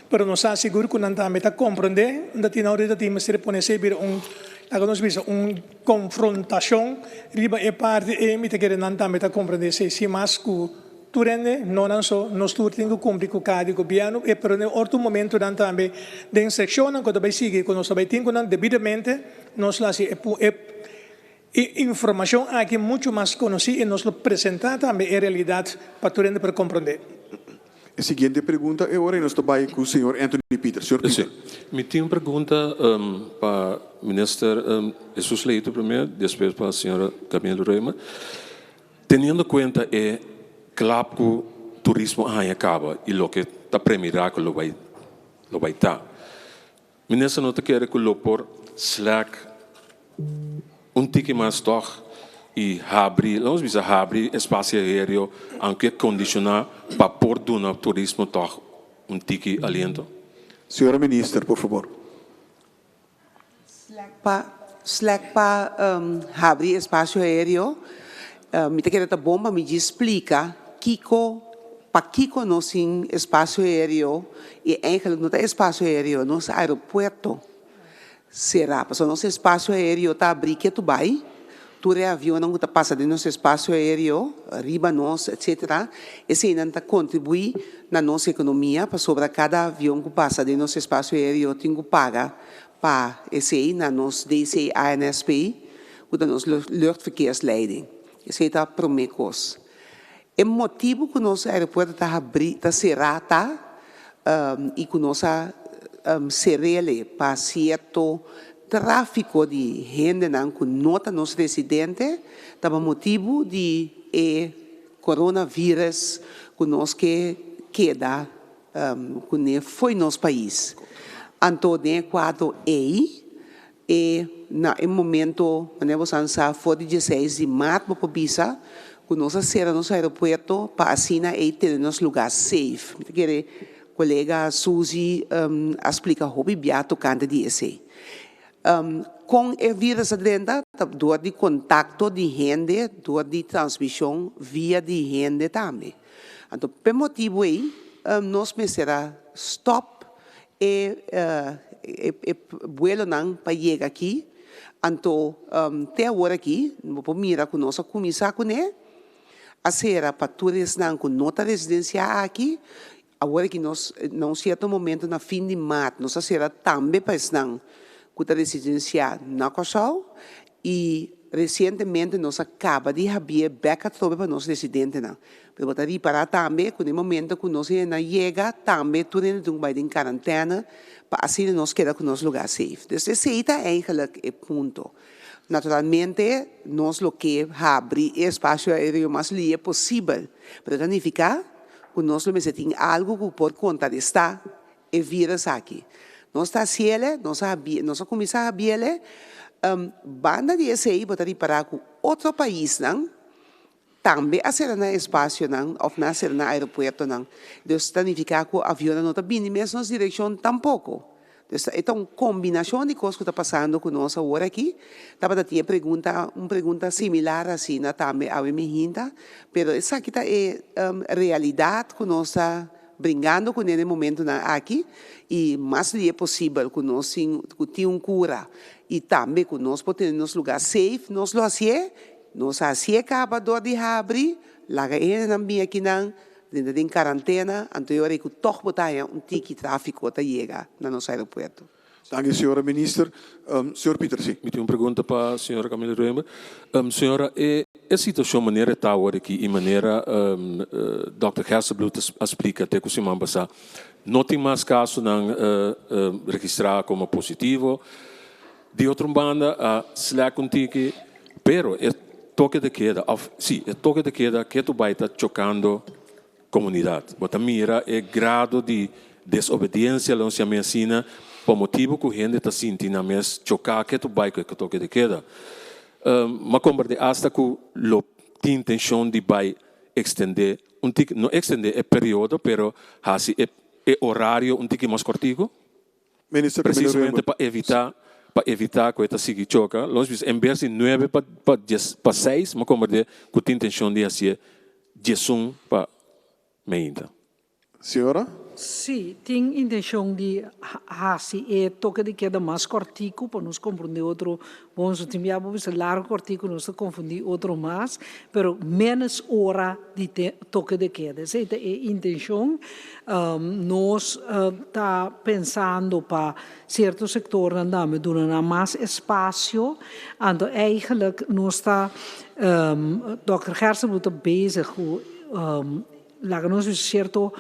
Speaker 6: pero nos sa sigur ku nan tambe ta komprendé unda tin ahorita tin mester pone esei bira un, laga nos bisa, un konfrontashon riba e parti ei. Mi ta kere nan tambe ta komprendé esei, sin mas ku tur hende, no nan so, nos tur tin ku kumpli ku kaha di gobièrnu, e pero den otro momentunan tambe den sekshonnan ku ta bai sigui ku nos ta bai tin ku nan debidamente nos lo hasi e. E informashon aki muchu mas konosí i nos lo presentá tambe e realidat pa tur hende por komprondé.
Speaker 1: E siguiente pregunta e ora i nos ta bai ku señor Anthony Pieter. Señor Pieter.
Speaker 3: Sí. Mi tin un pregunta pa Minister Jesus Leito primer, despues pa señora Camilo Römer. Teniendo kuenta e klap ku turismo a haña kaba i loke ta premirá ku lo bai lo bai ta. Minister no ta kere ku lo por slack un tiki mas tòg i habri, laat nos bisa habri espasio aereo aunke kondishoná pa por duna turismo tòg un tiki aliento?
Speaker 1: Señora Minister, por fabor.
Speaker 5: Slack pa slack pa habri espasio aereo, mi ta kere ta bon pa mi djis splika kiko pakiko nos tin espasio aereo i eigenlijk no ta espasio aereo, nos aeropuerto será pasobra nos espasio aereo ta abrí ketu bai, tur e avionnan ku ta pasa den nos espasio aereo riba nos etcetera, eseinan ta kontribuí na nos ekonomia pasobra kada avion ku pasa den nos espasio aereo tin ku paga pa esei na nos DCANSP ku ta nos luchtverkeersleiding. Esei ta promé kos. E motibu ku nos aeropuerto ta habrí ta será ta i ku nos a ser'ele pa sierto tráfiko di hendenan ku no ta nos residente ta pa motibu di e coronavirus ku nos ke keda kuné fo'i nos pais. Anto den e kuadro ei E na e momento, manera bo san sa, for di dieseis di maart bo por bisa ku nos a sera nos aeropuerto pa asina ei tene nos lugá safe. Mi ta kere kolega Suzy a splika hopi bia tokante di esei. Kon e virus a drenta? Ta dor di kontakto di hende, dor di transmishon via di hende tambe. Anto p'e motibu ei nos mester a stòp E e buelonan pa yega aki, anto te awor aki bo por mira ku nos a kuminsá kuné, a sera pa tur esnan ku no ta residensiá aki, awor aki nos na un sierto momento na fin di mart nos a sera tambe pa esnan ku ta residensiá na Kòrsou i resientemente nos a kaba di habié bèk atrobe pa nos residentenan. Pero bo ta ripará tambe ku na e momento ku nos hendenan yega tambe tur hende tin ku bai den karantène pa asina nos keda ku nos lugá safe. Dus esei ta eigenlijk e punto. Naturalmente nos lo ke habri e espasio aereo mas lie posibel, pero ta nifiká ku nos lo mester tin algu ku por kontrarestá e virus aki. Nos ta hasiele, nos a nos a kuminsá habiele. Banda di esei bo ta ripará ku otro paisnan Tambe a sera nan espasionan of nan a sera nan aeropuertonan. Dus ta nifiká ku avionnan no ta bini mes nos direkshon tampoko. Dus e ta un kombinashon di kos ku ta pasando ku nos awor aki. Tabata tin e pregunta, un pregunta similar asina tambe awe mi hinta, pero esaki ta e realidat ku nos ta bringando kuné den momentunan aki i mas lie posibel ku nos tin ku tin un kura i tambe ku nos por tene nos lugá safe, nos lo hasié. Nos a hasié kaba dor di habri, laga e hendenan bin akinan, drenta den karantena, anto e ora ei ku tòg bo ta haña un tiki tráfiko ta yega na nos aeropuerto.
Speaker 1: Danki señora Minister. Señor Pieter, si.
Speaker 3: Mi tin un pregunta pa señora Camila Römer. Señora, e e situacion manera e ta awor aki y manera Dòkter Gerstenbluth a splica te cu siman pasá, no tin mas casonan registra como positivo. Di otro banda a slack un tiki, pero e toke de keda, of si, e toke de keda ketu bai ta chocando comunidad. Bo ta mira e grado di desobediencia, lo nos yama asina, pa motibo cu hende ta sinti nan mes choca ketu bai cu e toke de keda. M'a comprende hasta cu lo tin intencion di bai extende un tiki, no extende e periodo, pero haci e horario un tiki mas cortico.
Speaker 1: Minister Camilo
Speaker 3: Precisamente
Speaker 1: Römer.
Speaker 3: pa evita pa evita cu e ta sigui choca, lo nos bisa en bes di nuebe pa pa dies pa seis, mi a comprende cu tin intencion di hacié diesun pa meinta.
Speaker 1: Señora?
Speaker 7: Sí, tin intencion di haci e toque de queda mas cortico pa nos comprende otro bon. So tin bia bo bisa largo cortico nos ta confundi otro mas, pero menos ora di toque de queda. Esey ta e intencion. Nos ta pensando pa cierto sectornan tambe duna nan mas espacio. Anto eigenlijk nos ta, Dòkter Gerstenbluth ta bezig cu Laga nos bisa sierto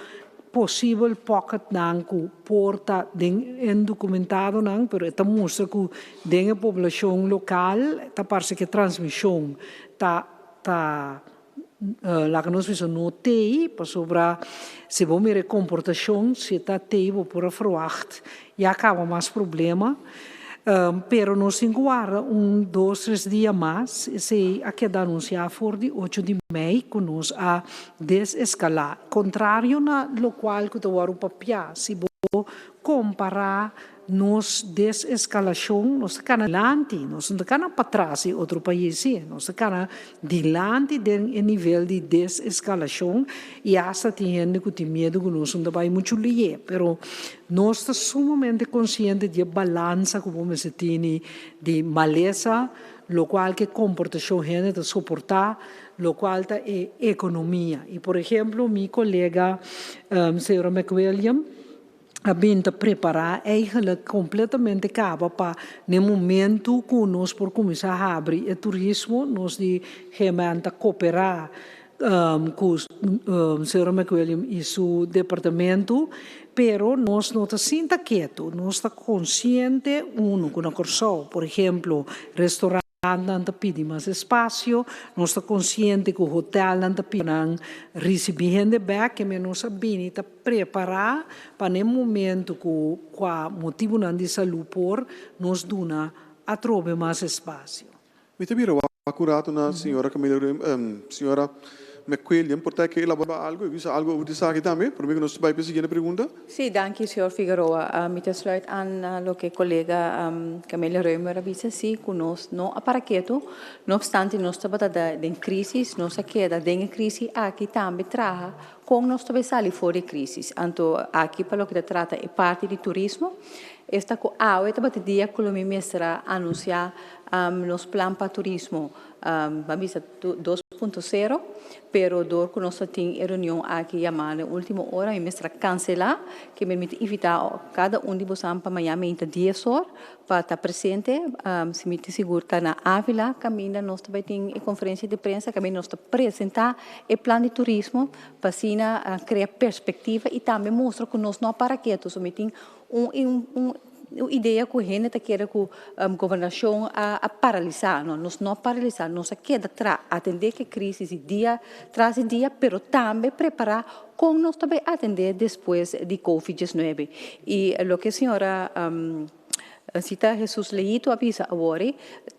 Speaker 7: posibel pocketnan ku por ta den indokumentadonan, pero e ta mustra ku den e poblashon lokal ta parse ku e transmishon ta ta laga nos bisa no tei, pasobra si bo mira e komportashon si e ta tei bo por a ferwagt ya kaba mas problema. Pero nos tin ku warda un dos tres dia mas, esei a keda anunsiá for di ocho di mei ku nos a deseskalá, kontrario na lokual ku ta wòrdu papiá. Si bo kompará nos deseskalashon, nos ta kana dilanti, nos no ta kana patras di otro pais sí, nos ta kana dilanti den e nivel di deseskalashon i asta tin hende ku tin miedu ku nos no ta bai muchu lié, pero Nos ta sumamente konsiente di e balansa ku bo mester tini di malesa, lokual ku e komportashon hende ta soportá, lokual ta e ekonomia. I por ehemplo mi kolega señora McWilliam a bin ta prepará eigenlijk kompletamente kaba pa n'e momentu ku nos por kuminsá habri e turismo, nos di GMN ta koperá ku señora McWilliam i su departamento, pero nos no ta sinta ketu, nos ta konsiente unu ku na Kòrsou, por ehemplo, restorantnan ta pidi mas espasio, nos ta konsiente ku hotelnan ta pidi nan risibí hende bèk, keme nos a bini ta prepará pa na e momento ku kua motibunan di salú por nos duna atrobe mas espasio.
Speaker 1: Mi ta bira wak un rato na señora Camila Ruim, señora McQuilliam, por ta ke elabora algo y bisa algo over di esaki tambe, prome ku nos bai pa e siguiente pregunta.
Speaker 8: Sí, danki señor Figueroa. Mi ta sluit aan na loke kolega Camelia Römer a bisa, sí, ku nos no a para ketu, no opstante nos tabata den crisis, nos a keda den e crisis aki tambe traha kon nos ta bai sali for di e crisis. Anto aki pa loke ta trata e parti di turismo, esta ku awe tabata dia ku lo mi mester a anunsia Nos plan pa turismo a bisa 2.0, pero dor ku nos ta tin e reunion aki yamá den último ora mi mester a kanselá, ke mi ta invitá kada un di bosan pa maña meinta dies or pa ta presente. Si mi tin sigur ta na Ávila kaminda nos ta bai tin e konferensia di prensa, kaminda nos ta presentá e plan di turismo pa asina krea perspektiva i tambe mustra ku nos no a para ketu. So mi tin un Un idea ku hende ta kere ku gobernashon a paralisá. No, nos no a paralisá, nos a keda tra atendé ku e krísis di dia tras di dia, pero tambe prepará kon nos ta bai atendé despues di Covid diesnuebe. I loke señora Sita Jesus Leito a bisa awor,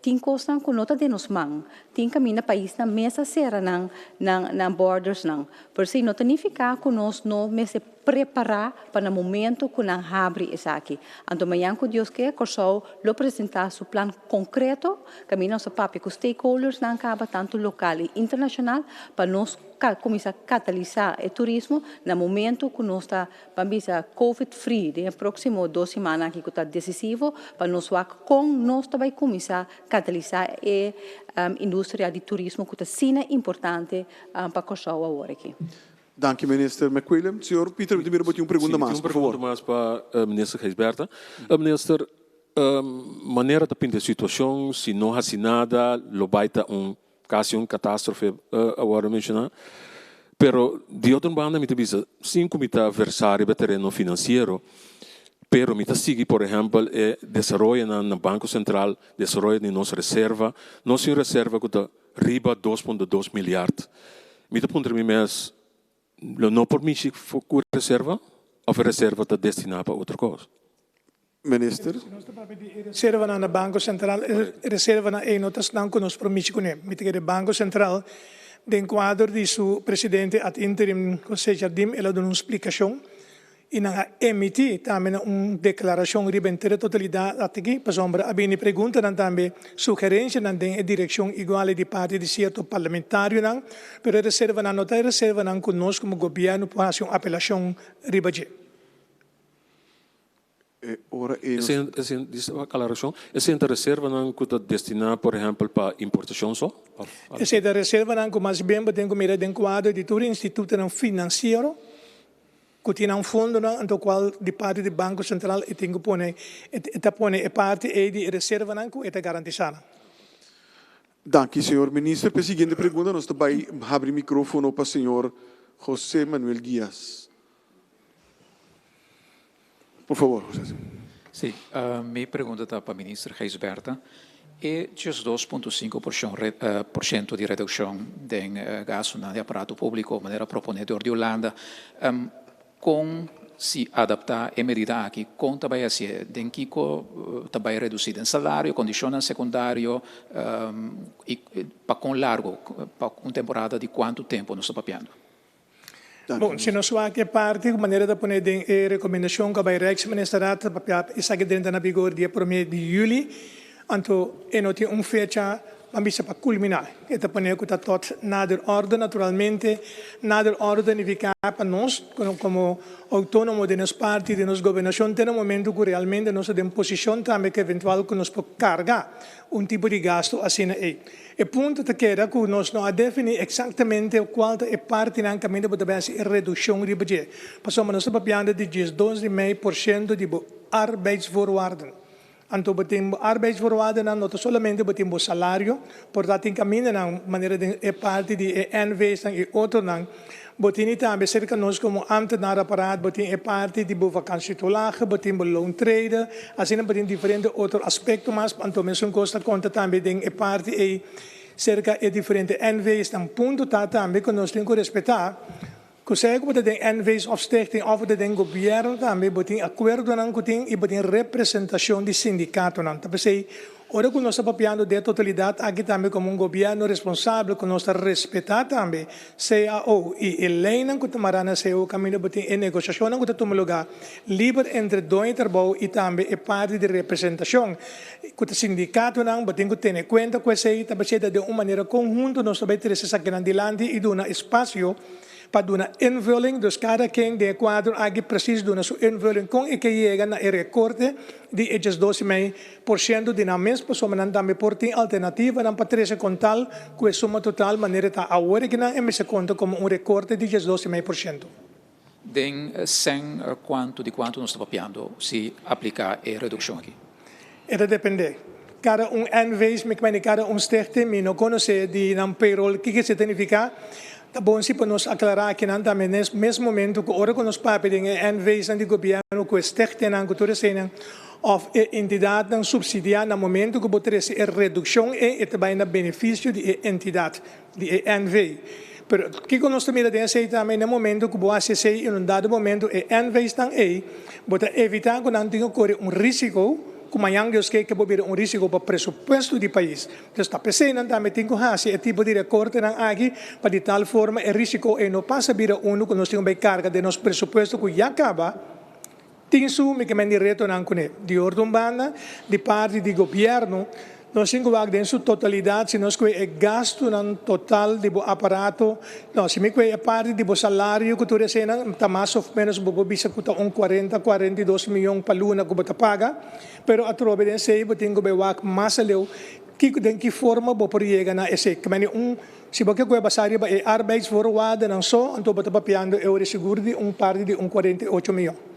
Speaker 8: tin kosnan ku no ta den nos man, tin kaminda paisnan mes a sera nan nan bordersnan, pero esei no ta nifiká ku nos no mester prepará pa na momento ku nan habri esaki. Anto mañan ku Dios ke, Kòrsou lo presentá su plan konkreto, kaminda nos ta papia ku stakeholdersnan kaba, tantu lokal i internashonal, pa nos kuminsá katalisá e turismo na momento ku nos ta ban bisa covid free den e próksimo dos simannan aki ku ta desisivo pa nos wak kon nos ta bai kuminsá katalisá e industria di turismo ku ta asina importante pa Kòrsou awor aki.
Speaker 1: Danki Minister McWilliam. Señor Pieter, mi ta mira bo tin un pregunta mas, por favor.
Speaker 3: Sí, tin un pregunta mas pa Minister Gijsbertha. Minister, manera ta pinta e situacion, si no haci nada lo bay ta un casi un catastrofe a wordo menciona. Pero di otro banda mi ta bisa, sin cu mi ta versa riba e tereno financiero, pero mi ta sigui por ehempel e desaroyonan na Banco Central, desaroyo di nos reserva. Nos tin un reserva cu ta Riba 2.2 milyard. Mi ta puntra mi mes, lo no por mishi ku reserva of e reserva ta destiná pa otro kos?
Speaker 1: Minister.
Speaker 6: Si nos ta papia di e reservanan na Banko Sentral, e reservanan ei no ta esnan ku nos por mishi kuné. Mi ta kere Banko Sentral den kuadro di su presidente ad interim José Jardim el a duna un splikashon. I nan a emití tambe na un deklarashon riba henter e totalidat aki, pasobra a bini preguntanan tambe sugerencianan den e direccion igual di parti di cierto parlamentarionan, pero e reservanan no ta e reservanan cu nos como gobierno por haci un apelacion riba dje.
Speaker 1: E ora e nos.
Speaker 3: Esei, disa un aclaracion, esei ta reservanan cu ta destina por ehempel pa importacion so? Of algo?
Speaker 6: Esei ta reservanan cu mas bien bo tin cu mira den cuadro di tur e institutonan financiero Ku tin nan fondonan anto kual di parti di Banko Sentral e tin ku pone e ta pone e parti ei di e reservanan ku e ta garantisá nan.
Speaker 1: Danki señor Minister. Pa e siguiente pregunta nos ta bai habri microfono pa señor José Manuel Diaz. Por favor, José.
Speaker 4: Sí, mi pregunta ta pa Minister Gijsbertha. E 12.5 porshento di redukshon den gastunan di aparato públiko manera proponé dor di Hulanda, kon si adaptá e medida aki, kon ta bai hasié, den kiko ta bai redusí, den salario, kondishonnan sekundario i pa kon largu, pa un temporada di kuantu tempu nos ta papiando?
Speaker 6: Bon, si nos wak e parti ku manera ta pone den e rekomendashon ku a bai Rijksministerraad ta papia esaki drenta na vigor dia promé di yüli, anto e no tin un fecha ban bisa pa kulminá. E ta pone ku ta tot nader orde. Naturalmente, nader orde ta nifiká pa nos komo outónomo den nos parti, den nos gobernashon te na momento ku realmente nos ta den posishon tambe ku eventual ku nos por karga un tipo di gastu asina ei. E punto ta keda ku nos no a definí eksaktamente kual ta e partinan kaminda bo ta bai hasi e redukshon riba dje, pasobra nos ta papiando di diesdos di mei por shento di bo arbeidsvoorwaarden. Anto bo tin bo arbeidsvoorwaardennan no ta solamente bo tin bo salario, por ta tin kamindanan manera den e parti di e NV's-nan i otronan, bo tini tambe serka nos komo ambtenaar apparaat bo tin e parti di bo vakantietoelage, bo tin bo loontrede, asina bo tin diferente otro aspekto mas, anto mesun kos ta konta tambe den e parti ei serka e diferente NV's-nan. Punto ta tambe ku nos tin ku respetá ku sea ku bo ta den NV's òf stichting òf bo ta den gobièrnu tambe bo tin akuerdonan ku tin i bo tin representashon di sindikatonan. Ta p'esei Ora ku nos ta papiando di e totalidat aki tambe komo un gobièrnu responsabel ku nos ta respetá tambe cao i e leinan ku ta mará na cao kaminda bo tin e negoshashonnan ku ta tuma lugá liber entre doño di trabou i tambe e parti di representashon ku ta sindikatonan bo tin ku tene kuenta ku esei ta basheta den un manera konhunto nos ta bai trese esakinan dilanti i duna espasio pa duna invulling, dus kada ken den e kuadro aki presis duna su invulling kon e ke yega na e rekorte di e 12,5% di nan mes, pasobra nan tambe por tin alternativanan pa trese kontal ku e suma total manera ta awor e ke nan e mester konta komo un rekorte di 12,5%.
Speaker 4: Den sèn kuantu di kuantu nos ta papiando si apliká e redukshon aki?
Speaker 6: E ta dependé. Kada un NV's, mi kmende kada un stichting, mi no konosé di nan payroll kiko esei ta nifiká. Ta bon si pa nos aklará akinan tambe nes mes momento ku ora ku nos papia den e NV's-nan di gobièrnu ku e stichtingnan ku tur eseinan òf e entidatnan supsidiá na momento ku bo trese e redukshon ei e ta bai na benefisio di e entidat, di e NV. Pero kiko nos ta mira den esei tambe na momento ku bo hasi esei en un dado momento e NV's-nan ei bo ta evitá ku nan tin ku kore un risiko ku mañan Dios ke ke bo bira un risiko pa presupuesto di pais. Entonces ta p'esei nan tambe tin ku hasi e tipo di rekortenan aki pa di tal forma e risiko ei no pasa bira unu ku nos tin ku bai karga den nos presupuesto ku ya kaba tin su mi ke men di retonan kuné. Di otro un banda di parti di gobièrnu nos tin ku wak den su totalidat si nos kue e gastunan total di bo aparato no si mi kue e parti di bo salario ku tur eseinan ta mas of ménos bo por bisa ku ta un kuarenta 42 miyon pa luna ku bo ta paga. Pero atrobe den esei bo tin ku bai wak mas aleu kiko den ki forma bo por yega na esei. Ke mane un si bo ke ku e basá riba e arbeidsvoorwaardennan so anto bo ta papiando e ora sigur di un parti di un 48 miyon.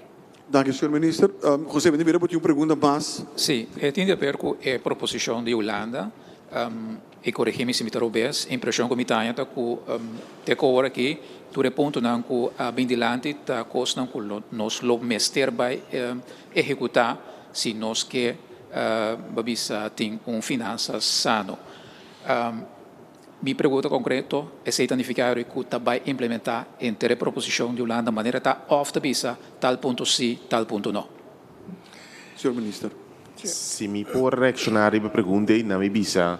Speaker 1: Danki señor Minister. Jose mi ta mira bo tin un pregunta mas.
Speaker 4: Sí, e tin di haber ku e proposishon di Hulanda. E korigí mi si mi ta robes. E impreshon ku mi ta haña ta ku te ku awor aki tur e puntonan ku a bin dilanti ta kosnan ku nos lo mester bai ehekutá si nos ke bo bisa tin un finansa sano. Mi pregunta konkreto, esei ta nifiká ku ta bai implementá henter e proposishon di Hulanda manera ta òf ta bisa tal punto sí, tal punto no?
Speaker 1: Señor Minister.
Speaker 2: Si mi por reakshoná riba e pregunta ei, na mi bisa,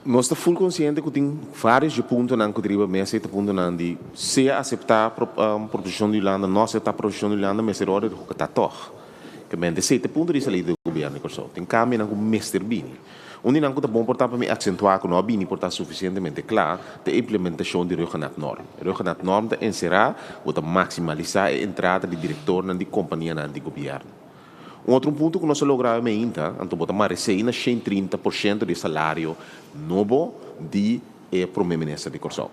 Speaker 2: Nos ta full konsiente ku tin vários dje puntonan ku ta riba mesa i ta puntonan di sea aseptá proposishon di Hulanda, no aseptá proposishon di Hulanda mester ora di hukatá tòg. Kemente esei ta e punto di salida di gobièrnu di Kòrsou. Tin kambionan ku mester bini. Un di nan ku ta bon por ta pa mi aksentuá ku no a bini por ta sufisientemente kla ta e implementashon di Ruggenaatsnorm. E Ruggenaatsnorm ta enserá ku ta maksimalisá e entrada di direktornan di kompanianan di gobièrnu. Un otro punto ku nos a logra awe meinta, anto bo ta mara esei na 130% di e salario nobo di e Prome Minister di Kòrsou,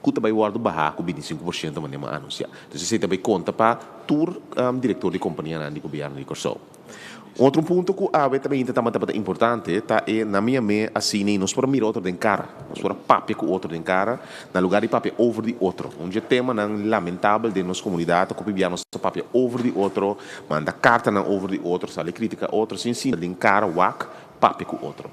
Speaker 2: ku ta bai wòrdu bahá ku 25% manera mi a anunsiá. Entonces esei ta bai konta pa tur direktor di kompanianan di gobièrnu di Kòrsou. Un otro punto ku awe ta meinta tabata importante ta e na mi amé asina i nos por a mira otro den kara, nos por a papia ku otro den kara na lugar di papia over di otro. Un dje temanan lamentabel den nos komunidat ta ku pibia nos ta papia over di otro, Manda kartanan over di otro, sali kritika otro sin sinta den kara wak papia ku otro.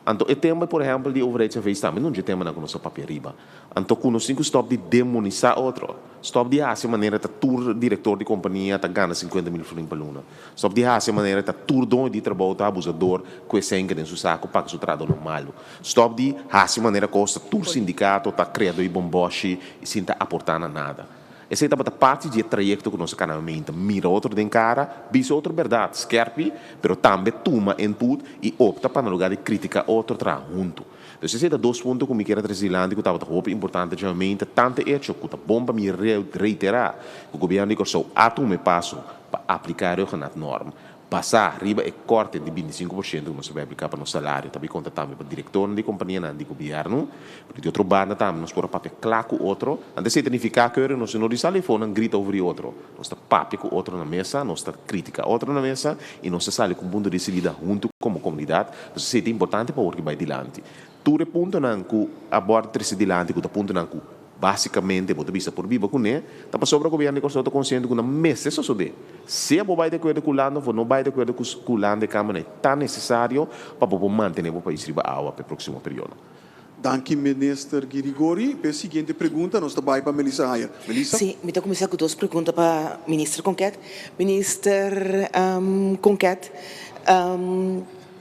Speaker 2: Anto e tema por ehèmpel di overheidsnv's tambe no dje temanan ku nos a papia riba. Anto ku nos tin ku stòp di demonisá otro. Stòp di hasi manera ta tur direktor di kompania ta gana 50.000 florin pa luna. Stòp di hasi manera ta tur doño di trabou ta abusador ku e senka den su saku paga su trahadónan malu. Stòp di hasi manera kos ta tur sindikato ta kreadó di bombòshi i sin ta aportá na nada. Esei tabata parti di e trayekto ku nos a kana meinta, mira otro den kara, bisa otro bèrdat, skèrpi, pero tambe tuma input i opta pa na lugá di kritiká otro traha huntu. Dus esei ta dos punto ku mi kier a trese dilanti ku tabata hopi importante dje meinta, tantu e echo ku ta bon pa mi reiterá ku gobièrnu di Kòrsou a tuma e paso pa apliká e Ruggenaatsnorm, Basá riba e korte di 25% ku nos ta bai apliká pa nos salario ta bai konta tambe pa direktornan di kompanianan di gobièrnu. Pero di otro banda tambe nos por a papia kla ku otro. Antes esei ta nifiká ku ora nos no di sali afó nan grita over di otro. Nos ta papia ku otro na mesa, nos ta kritiká otro na mesa i nos ta sali ku un punto di salida huntu komo komunidat. Entonces esei ta importante pa wor ki bai dilanti. Tur e puntonan ku a bòrda trese dilanti ku ta puntonan ku Básikamente bo ta bisa por biba kuné, ta pasobra gobièrnu di Kòrsou ta konsiente ku nan mester sosodé. Sea bo bai di akuerdo ku Hulanda òf bo no bai di akuerdo ku Hulanda e kambionan e ta nesesario pa bo por mantené bo pais riba awa pa e próksimo periodo.
Speaker 1: Danki Minister Girigori. P'e siguiente pregunta nos ta bai pa Melissa Hayer. Melissa.
Speaker 5: Sí, mi ta kuminsá ku dos pregunta pa Minister Konket. Minister Konket,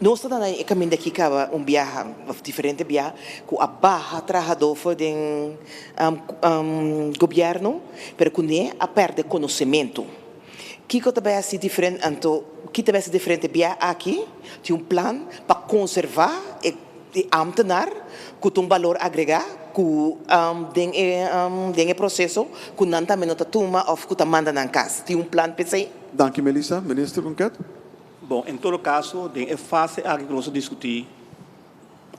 Speaker 5: Nos ta na e kaminda aki kaba un biaha òf diferente biaha ku a baha trahadó for den gobièrnu pero kuné a pèrdè konosementu. Kiko ta bai hasi diferente anto ki ta bai hasi diferente biaha aki? Tin un plan pa konservá e ámtenar ku ta un balor agregá ku den e den e proseso ku nan tambe no ta tuma òf ku ta manda nan kas. Tin un plan p'esei?
Speaker 1: Danki Melissa. Minister Ronquet.
Speaker 9: Bon, en todo kaso, den e fase aki ku nos a diskutí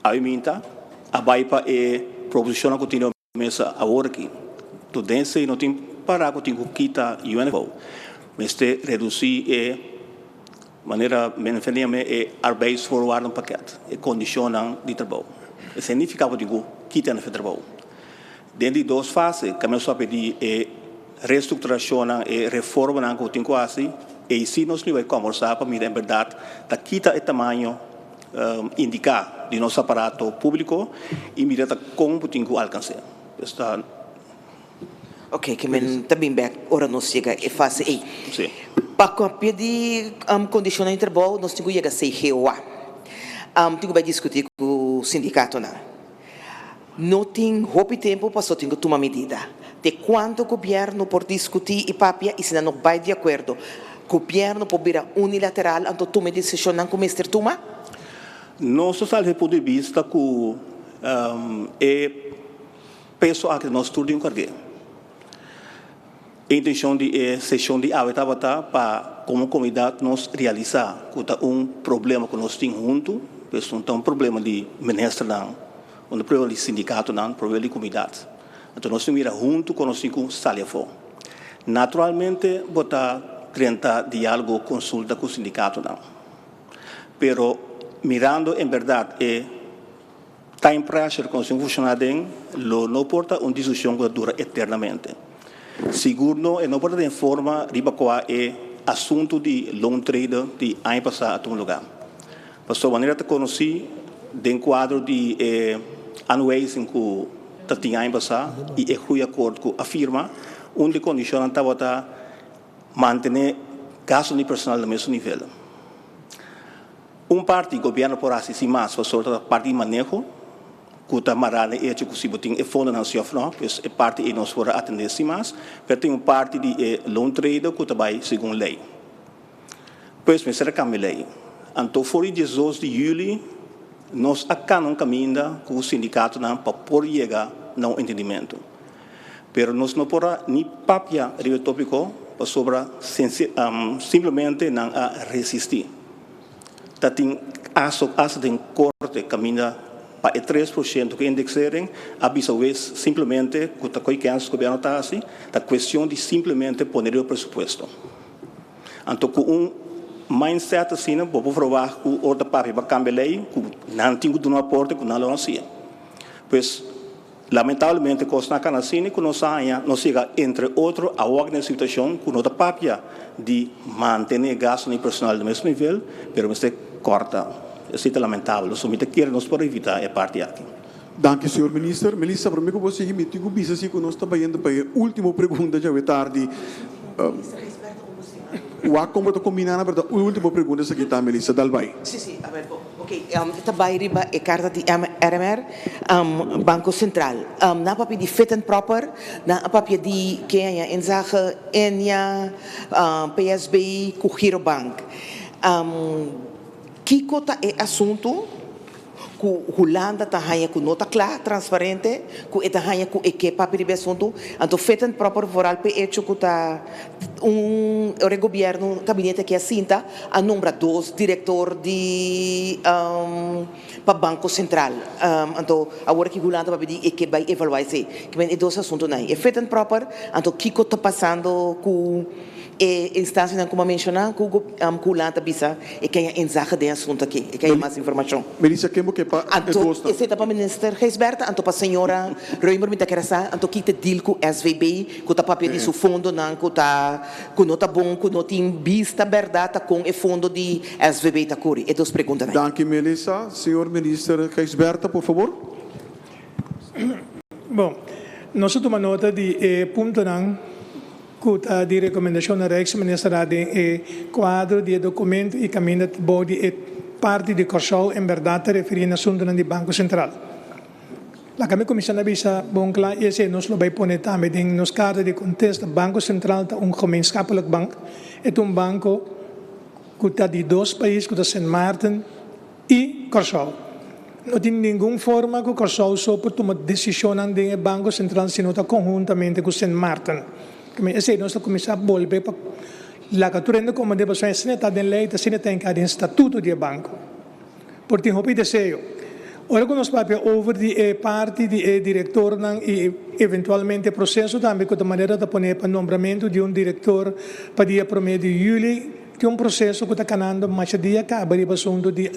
Speaker 9: awe minta, a bai pa e proposishonnan ku tin riba mesa awor aki. Tur den esei no tin pará ku tin ku kita UNFO. Mester redusí e manera men a yam'é e arbeidsvoorwaardenpakket, e kondishonnan di trabou. Esei nifiká ku tin ku kita NFO trabou. Den di dos fase, kaminda nos a pidi e restrukturashonnan, e reformanan ku tin ku hasi, ei sí nos lo bai kòmbersá pa mira en bèrdat ta kita e tamaño indiká di nos aparato públiko i mira ta kon bo tin ku alkans'é. Pues ta.
Speaker 5: Oke, ke men ta bin bèk ora nos yega e fase ei.
Speaker 9: Sí.
Speaker 5: Pa kopia di kondishonnan di trabou nos tin ku yega CGOA. Tin ku bai diskutí ku sindikatonan. No tin hopi tempu paso tin ku tuma medida. Te kuantu gobièrnu por diskutí i papia i si nan no bai di akuerdo, gobièrnu por bira unilateral anto tuma e desishonnan ku mester tuma?
Speaker 9: Nos ta sali di punto di bista ku e peso aki nos tur tin ku karg'é. E intencion di e sesion di awe tabata pa como comunidad nos realisa cu ta un problema cu nos tin hunto, pues no ta un problema di ministernan, no ta un problema di sindicatonan, un problema di comunidad. Anto nos tin mira hunto con nos tin cu sali afo. Naturalmente bo ta drenta dialogo, consulta cu sindicatonan, pero mirando en berdad e Time pressure ku nos tin funshoná den lo no por ta un diskushon ku ta dura eternamente. Sigur no e no por ta den forma riba kua e asuntu di loontrede di aña pasá a tuma lugá. Pasobra manera ta konosí den kuadro di e aanwijzing ku ta tin aña pasá i e groeiakkoord ku a firma, un di e kondishonnan tabata mantené gastunan di personal na mesun nivel. Un parti gobièrnu por hasi sin mas pasobra ta parti di maneho. ku ta mará na e echo ku si bo tin e fondonan si òf nò, pues e parti ei nos por a atendé sin mas, pero tin un parti di e loontrader ku ta bai segun lei. Pues mester a kambia lei. Anto for di diesdos di yüli nos a kana un kaminda ku sindikatonan pa por yega na un entendimentu. Pero nos no por a ni papia riba e tópiko pasobra simplemente nan a resistí. Ta tin hasta den korte kaminda pa e 3% ku indexering a bisa wes simplemente ku ta koe kèns gobièrnu ta hasi, ta kuestion di simplemente pone riba presupuesto. Anto ku un mindset asina bo por verwagt ku ora ta papia pa kambia lei ku nan tin ku duna un aporte ku nan lo hasié. Pues lamentablemente kosnan a kana asina ku nos a haña nos yega entre otro awor den situashon ku no ta papia di mantene gastonan di personal den mes nivel pero mester kòrta. Esei ta lamentabel. So mi ta kere nos por evita e parti aki.
Speaker 1: Danki señor Minister. Melissa, prome ku bo sigui mi tin ku bisa si ku nos ta bayendo pa e ultimo pregunta djawe tardi. Wak kon bo ta kombiná na bèrdat ultimo pregunta esaki ta, Melissa. Dal bai.
Speaker 5: Sí, sí, a ber, ok, ta bai riba e karta di RMR, Banko Sentral. Nan a papia di fit and proper, nan a papia di ke aña inzage Ennia, PSB ku Girobank. Kiko ta e asuntu ku Hulanda ta haña ku no ta kla, transparente, ku e ta haña ku e ke papia riba e asuntu? Anto fit and proper vooral p'e echo ku ta un ora e gobièrnu, kabinete aki a sinta, a nombra dos direktor di pa Banko Sentral. Anto awor aki Hulanda papia di e ke bai evaluá esei. Ke men e dos asuntunan ei, e fit and proper, anto kiko ta pasando ku E instancianan cu mi a menciona cu Hulanda ta bisa e ke haña inzage den e asunto aki, e ke haña mas informacion.
Speaker 1: Melissa, ken bo ke pa e
Speaker 5: Anto
Speaker 1: dosnan?
Speaker 5: esey ta pa Minister Gijsbertha, anto pa señora Römer mi ta kere sa, anto ki ta deal cu SVB cu ta papia di su fondonan cu ta cu no ta bon, cu no tin bista berdad ta con e fondo di SVB ta curi? E dos preguntanan.
Speaker 1: Danki Melissa. Señor Minister Gijsbertha, por favor.
Speaker 6: Bon, nos a tuma nota di e puntonan ku ta di rekomendashon na Rijksministerraad den e kuadro di e dokumento i kaminda bou di e parti di Kòrsou en bèrdat ta referí na asuntunan di Banko Sentral. Laga mi kuminsá na bisa bon kla i esei nos lo bai pone tambe den nos karta di kontesta, Banko Sentral ta un gemeenschappelijk bank, e ta un banko ku ta di dos pais ku ta Sint Maarten i Kòrsou. No tin ningun forma ku Kòrsou so por tuma desishonnan den e Banko Sentral si no ta konhuntamente ku Sint Maarten. Esei nos ta kuminsá bolbe pa laga tur hende komprendé pasobra esei ta den lei, ta asina ta hinká den statuto di e banko. Por tin hopi deseo. Ora ku nos papia over di e parti di e direktornan i eventualmente e proseso tambe ku ta manera ta pone pa nombramentu di un direktor pa dia promé di yüli, Tin un proseso ku ta kanando masha dia kaba riba asuntu di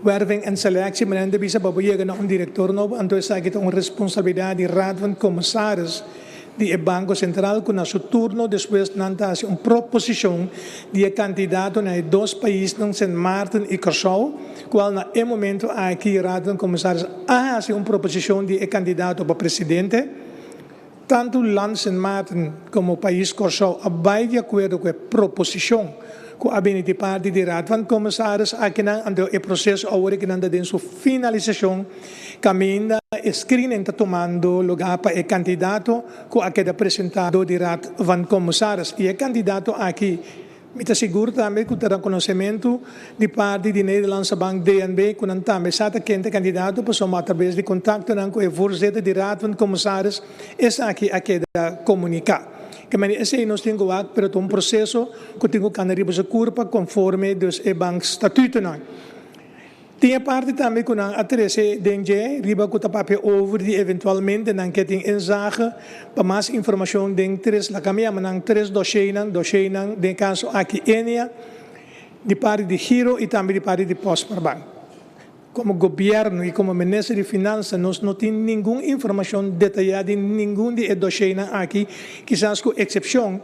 Speaker 6: werving en selectie, manera nan ta bisa pa bo yega na un direktor nobo, anto esaki ta un responsabilidat di Raad van Commissaris di e Banko Sentral ku na su turno despues nan ta hasi un proposishon di e kandidato na e dos paisnan Sint Maarten i Kòrsou, kual na e momento aki Raad van Commissaris a hasi un proposishon di e kandidato pa presidente. Tantu Land Sint Maarten komo Pais Kòrsou a bai di akuerdo ku e proposishon ku a bini di parti di Raad van Commissaris akinan, anto e proseso awor ku nan ta den su finalisashon kaminda e screening ta tumando lugá pa e kandidato ku a keda presentá dor di Raad van Commissaris i e kandidato aki Mi ta sigur tambe ku ta rekonosementu di parti di Nederlandse Bank, DNB, ku nan tambe sa ta ken ta e kandidato pasobra atraves di kontaktonan ku e voorzitter di Raad van Commissaris esaki a keda komuniká. Ke manera esei nos tin ku wak pero ta un proseso ku tin ku kanda riba su kurpa konforme dus e bankstatutonan. Tin e parti tambe ku nan a trese den dje riba ku ta papia over di eventualmente nan ke tin inzage pa mas informashon den tres la kami yama nan tres dosheinan, dosheinan den e kaso aki Ennia, di parti di Giro i tambe di parti di Postmerbank. Komo gobièrnu i komo minister di Finansa nos no tin ningun informashon detayá di ningun di e dosheinan aki, kisas ku eksepshon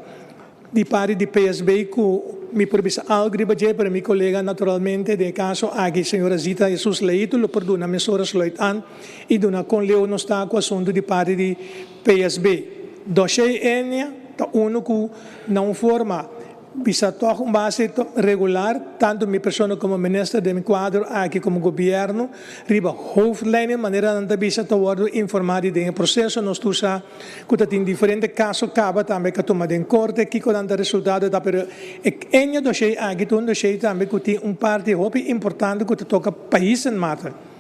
Speaker 6: Di parti di PSB cu mi por bisa algo riba dje, pero mi colega naturalmente den e caso aki señora Zita Jesus Leito lo por duna mesora sluit aan y duna con leu nos ta cu asunto di parti di PSB. Doshey Enia ta uno cu na un forma. Bisa tòg un base regular, tantu mi persona komo minister den mi kuadro aki komo gobièrnu, riba hoofdlijnen manera nan ta bisa ta wòrdu informá di den e proseso. Nos tur sa ku ta tin diferente kaso kaba tambe ka tuma den korte, kiko nan ta resultado ta, pero e Ennia doshei aki ta un doshei tambe ku tin un parti hopi importante ku ta toka pais Sint Maarten.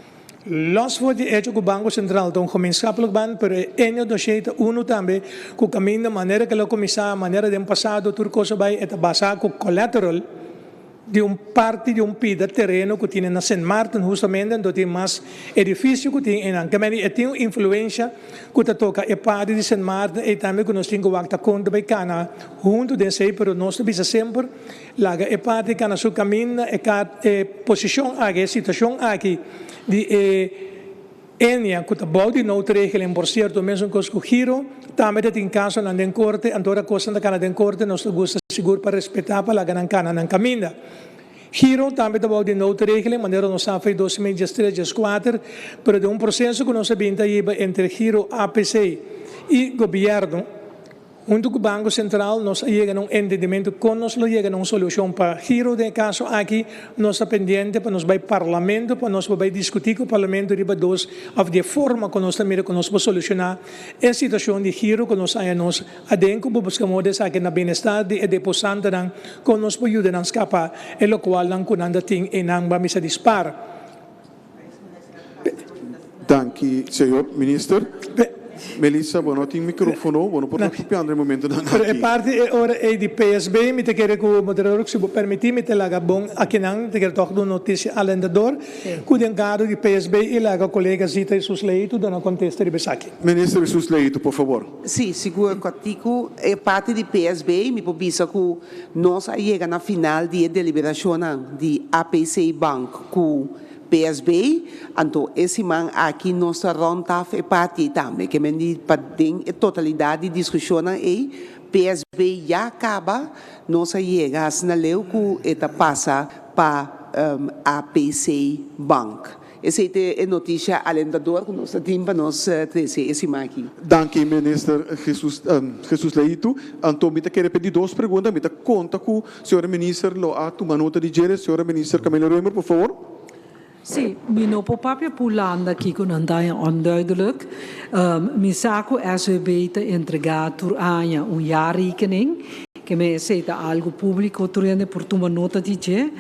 Speaker 6: Los for di echo ku Banko Sentral ta un gemeenschappelijk ban, pero e Enio dossier ta unu tambe ku kaminda manera ke lo kuminsá, manera den pasado tur kos a bai, e ta basá ku collateral di un parti di un pida tereno ku tine na Sint Maarten hustamente, anto tin mas edifisio ku tin einan. Ke meni e tin un influensha ku ta toka e parti di Sint Maarten ei tambe ku nos tin ku wak ta kon ta bai kana huntu den esei, pero nos ta bisa semper Laga e parti kana su kaminda, e e posishon aki, e situashon aki di e Ennia ku ta bou di noodregeling, por sierto mesun kos ku Giro, tambe ta tin kasonan den korte, anto ora kosnan ta kana den korte nos ta gusta sigur pa respetá pa laga nan kana nan kaminda. Giro tambe ta bou di noodregeling, manera nos sa for 2013, 14, pero den un proseso ku nos a bin ta hiba entre Giro, APC i gobièrnu, Huntu ku Banko Sentral nos a yega na un entendimentu kon nos lo yega na un solushon pa giro den e kaso aki. Nos ta pendiente pa nos bai Parlamento pa nos por bai diskutí ku Parlamento riba dos òf di e forma ku nos ta mira ku nos por solushoná e situashon di giro ku nos haña nos aden ku por buska moda esaki na bienestar di e deposantenan kon nos por yuda nan skapa e lokualnan ku nan ta tin einan ba misa di spar.
Speaker 1: Danki, señor Minister. Melissa, bo no tin microfono, bo no por ta papiando e momentonan aki.
Speaker 6: Pero e parti e ora ei di PSB, mi ta kere ku moderador, si bo permití, mi ta laga bon akinan, mi ta kere tòg duna notisia alentador ku den kado di PSB i laga kolega Zita Jesus Leito duna kontesta riba esaki.
Speaker 1: Minister Jesus Leito, por fabor.
Speaker 10: Sí, sigur kòrtiku. E parti di PSB, mi por bisa ku nos a yega na final di e deliberashonnan di APC Bank ku PSB, anto e siman aki nos ta rond af e parti ei tambe. Ke men di pa den e totalidat di diskushonnan ei, PSB ya kaba, nos a yega asina leu ku e ta pasa pa APC Bank. Esei ta e notisha alentador ku nos ta tin pa nos trese e siman aki.
Speaker 1: Danki Minister Jesus Jesus Leito. Anto mi ta kere pidi dos pregunta. Mi ta konta ku Señora Minister lo a tuma nota di djere. Señora Minister Camelia Römer, por favor.
Speaker 7: Sí, mi no por papia pa Hulanda kiko nan ta haña onduidelijk. Mi sa ku SVB ta entregá tur aña un jaarrekening, ke men esei ta algu públiko, tur hende por tuma nota di dje.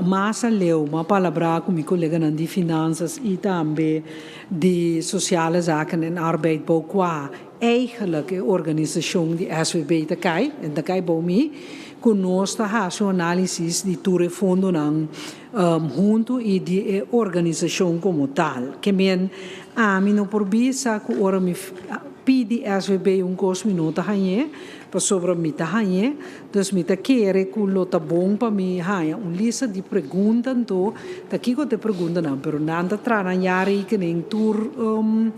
Speaker 7: Mas aleu, m'a palabrá ku mi koleganan di Finansas i tambe di Sociale Zaken en Arbeid bou kua Eigenlijk e organisashon di SVB ta kai, en ta kai bou mi, ku nos ta hasi un análisis di tur e fondonan huntu i di e organisashon komo tal. Ke men, ami no por bisa ku ora mi pidi SVB un kos mi no ta hañ'é, pasobra mi ta hañ'é. Dus mi ta kere ku lo ta bon pa mi haña un lista di pregunta anto ta kiko ta e preguntanan, pero nan ta traha nan jaarrekening tur.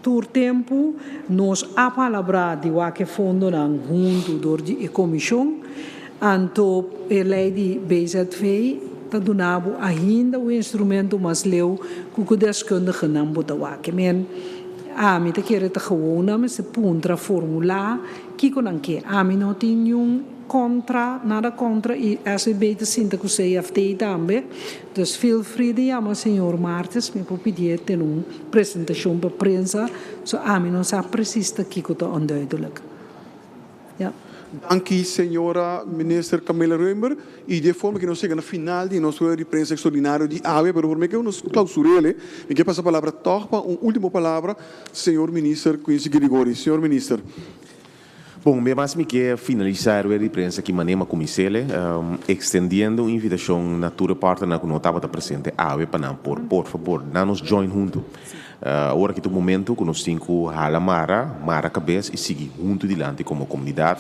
Speaker 7: Tur tempu nos a palabrá di wak e fondonan huntu dor di e komishon, anto e lei di BZV ta duna bo ainda un instrumento mas leu ku ku deskundigenan bo ta wak. Men, ami ta kere ta gewoon nan mester puntra, formulá kiko nan ke. Ami no tin niun kontra, nada kontra i SVB ta sinta ku CFT tambe. Dus feel free di yama señor Martes, mi por pidié tene un presentacion pa prensa, so ami no sa precies ta kico ta onduidelijk. Ja.
Speaker 1: Danki señora Minister Camilla Römer y di e forma ki nos yega na final di nos rueda di prensa extraordinario di awe, pero prome ke nos clausurele mi ke pasa palabra tog pa un ultimo palabra señor Minister Quincy Girigorie. Señor Minister.
Speaker 2: Bon, un bes mas mi ke finalisá e rueda di prensa aki manera mi a kumins'é, ekstendiendo un invitashon na tur e partnernan ku no tabata presente awe pa nan por por fabor nan nos join huntu. Awor aki ta un momento ku nos tin ku hala mara, mara kabes i sigui huntu dilanti komo komunidat,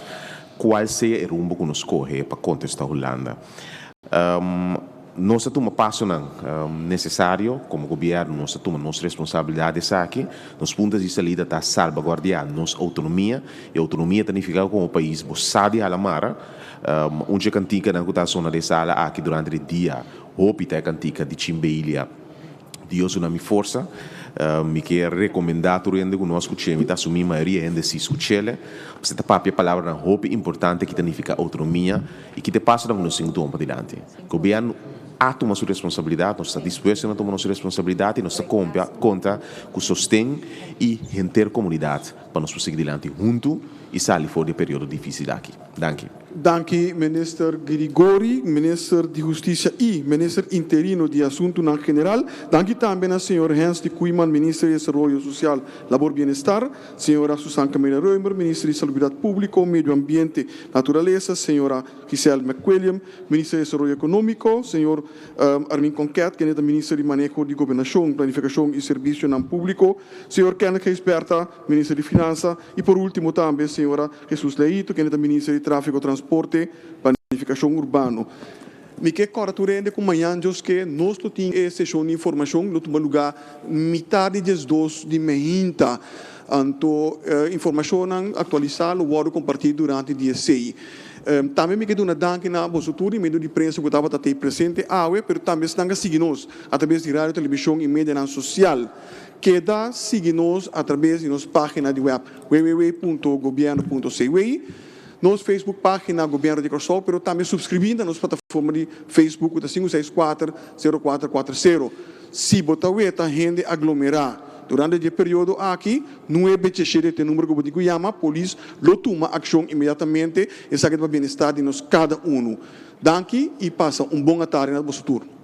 Speaker 2: kual sea e rumbo ku nos skohe pa kontestá Hulanda. Nos a tuma pasonan nesesario komo gobièrnu, nos a tuma nos responsabilidat di esaki. Nos punto di salida ta salbaguardiá nos outonomia. E outonomia ta nifiká ku komo pais bo sa di hala mara. Un dje kantikanan ku ta sona den sala aki durante di dia hopi ta e kantika di Chimbeilia, Dios duna mi forsa. Mi ke rekomendá tur hende ku no a skuch'é, mi ta asumí mayoria hende si skuch'el, pasobra ta papia palabranan hopi importante ki ta nifiká outonomia i ki ta e pasonan ku nos tin ku tuma padilanti. Gobièrnu a tuma su responsabilidat, nos ta dispuesto na tuma nos responsabilidat i nos ta kompia konta ku sosten i henter komunidat pa nos por sigui dilanti huntu i sali for di e periodo difísil aki. Danki.
Speaker 1: Danki Minister Girigori, Minister di Hustisia i Minister Interino di Asuntunan General. Danki tambe na señor Hensley Koeiman, Minister di Desaroyo Sosial, Labor Bienestar, señora Susan Camelia Römer, Minister di Salubridat Públiko, Medio Ambiente, Naturalesa, señora Giselle McWilliam, Minister di Desaroyo Ekonómiko, señor Armin Konket, kende ta Minister di Maneho di Gobernashon, Planifikashon i Servisionan Públiko, señor Kenneth Gijsbertha, Minister di Finansa, i por último tambe señora Jesus Leito, kende ta Minister di Tráfiko, Transporte, Planifikashon Urbano. Mi ke kòrda tur hende ku mañan Dios ke nos lo tin e seshon di informashon lo tuma lugá mitar di diesdos di meinta. Anto informashonnan aktualisá lo wòrdu kompartí durante di esei. Tambe mi ke duna danki na boso tur di medio di prensa ku tabata tei presente awe, pero tambe esnan ku a sigui nos atrabes di radio, televishon i medianan sosial. Keda sigui nos atrabes di nos página di wèp www.gobierno.cw, nos Facebook página Gobierno di Kòrsou, pero tambe supskribí na nos plataforma di Facebook ku ta 564 0440. Si bo ta weta hende aglomerá durante di e periodo aki, nuebe djeshete ta e numero ku bo tin ku yama, polis lo tuma akshon inmediatamente, esaki ta pa bienestar di nos kada unu. Danki i pasa un bon atardi na boso tur.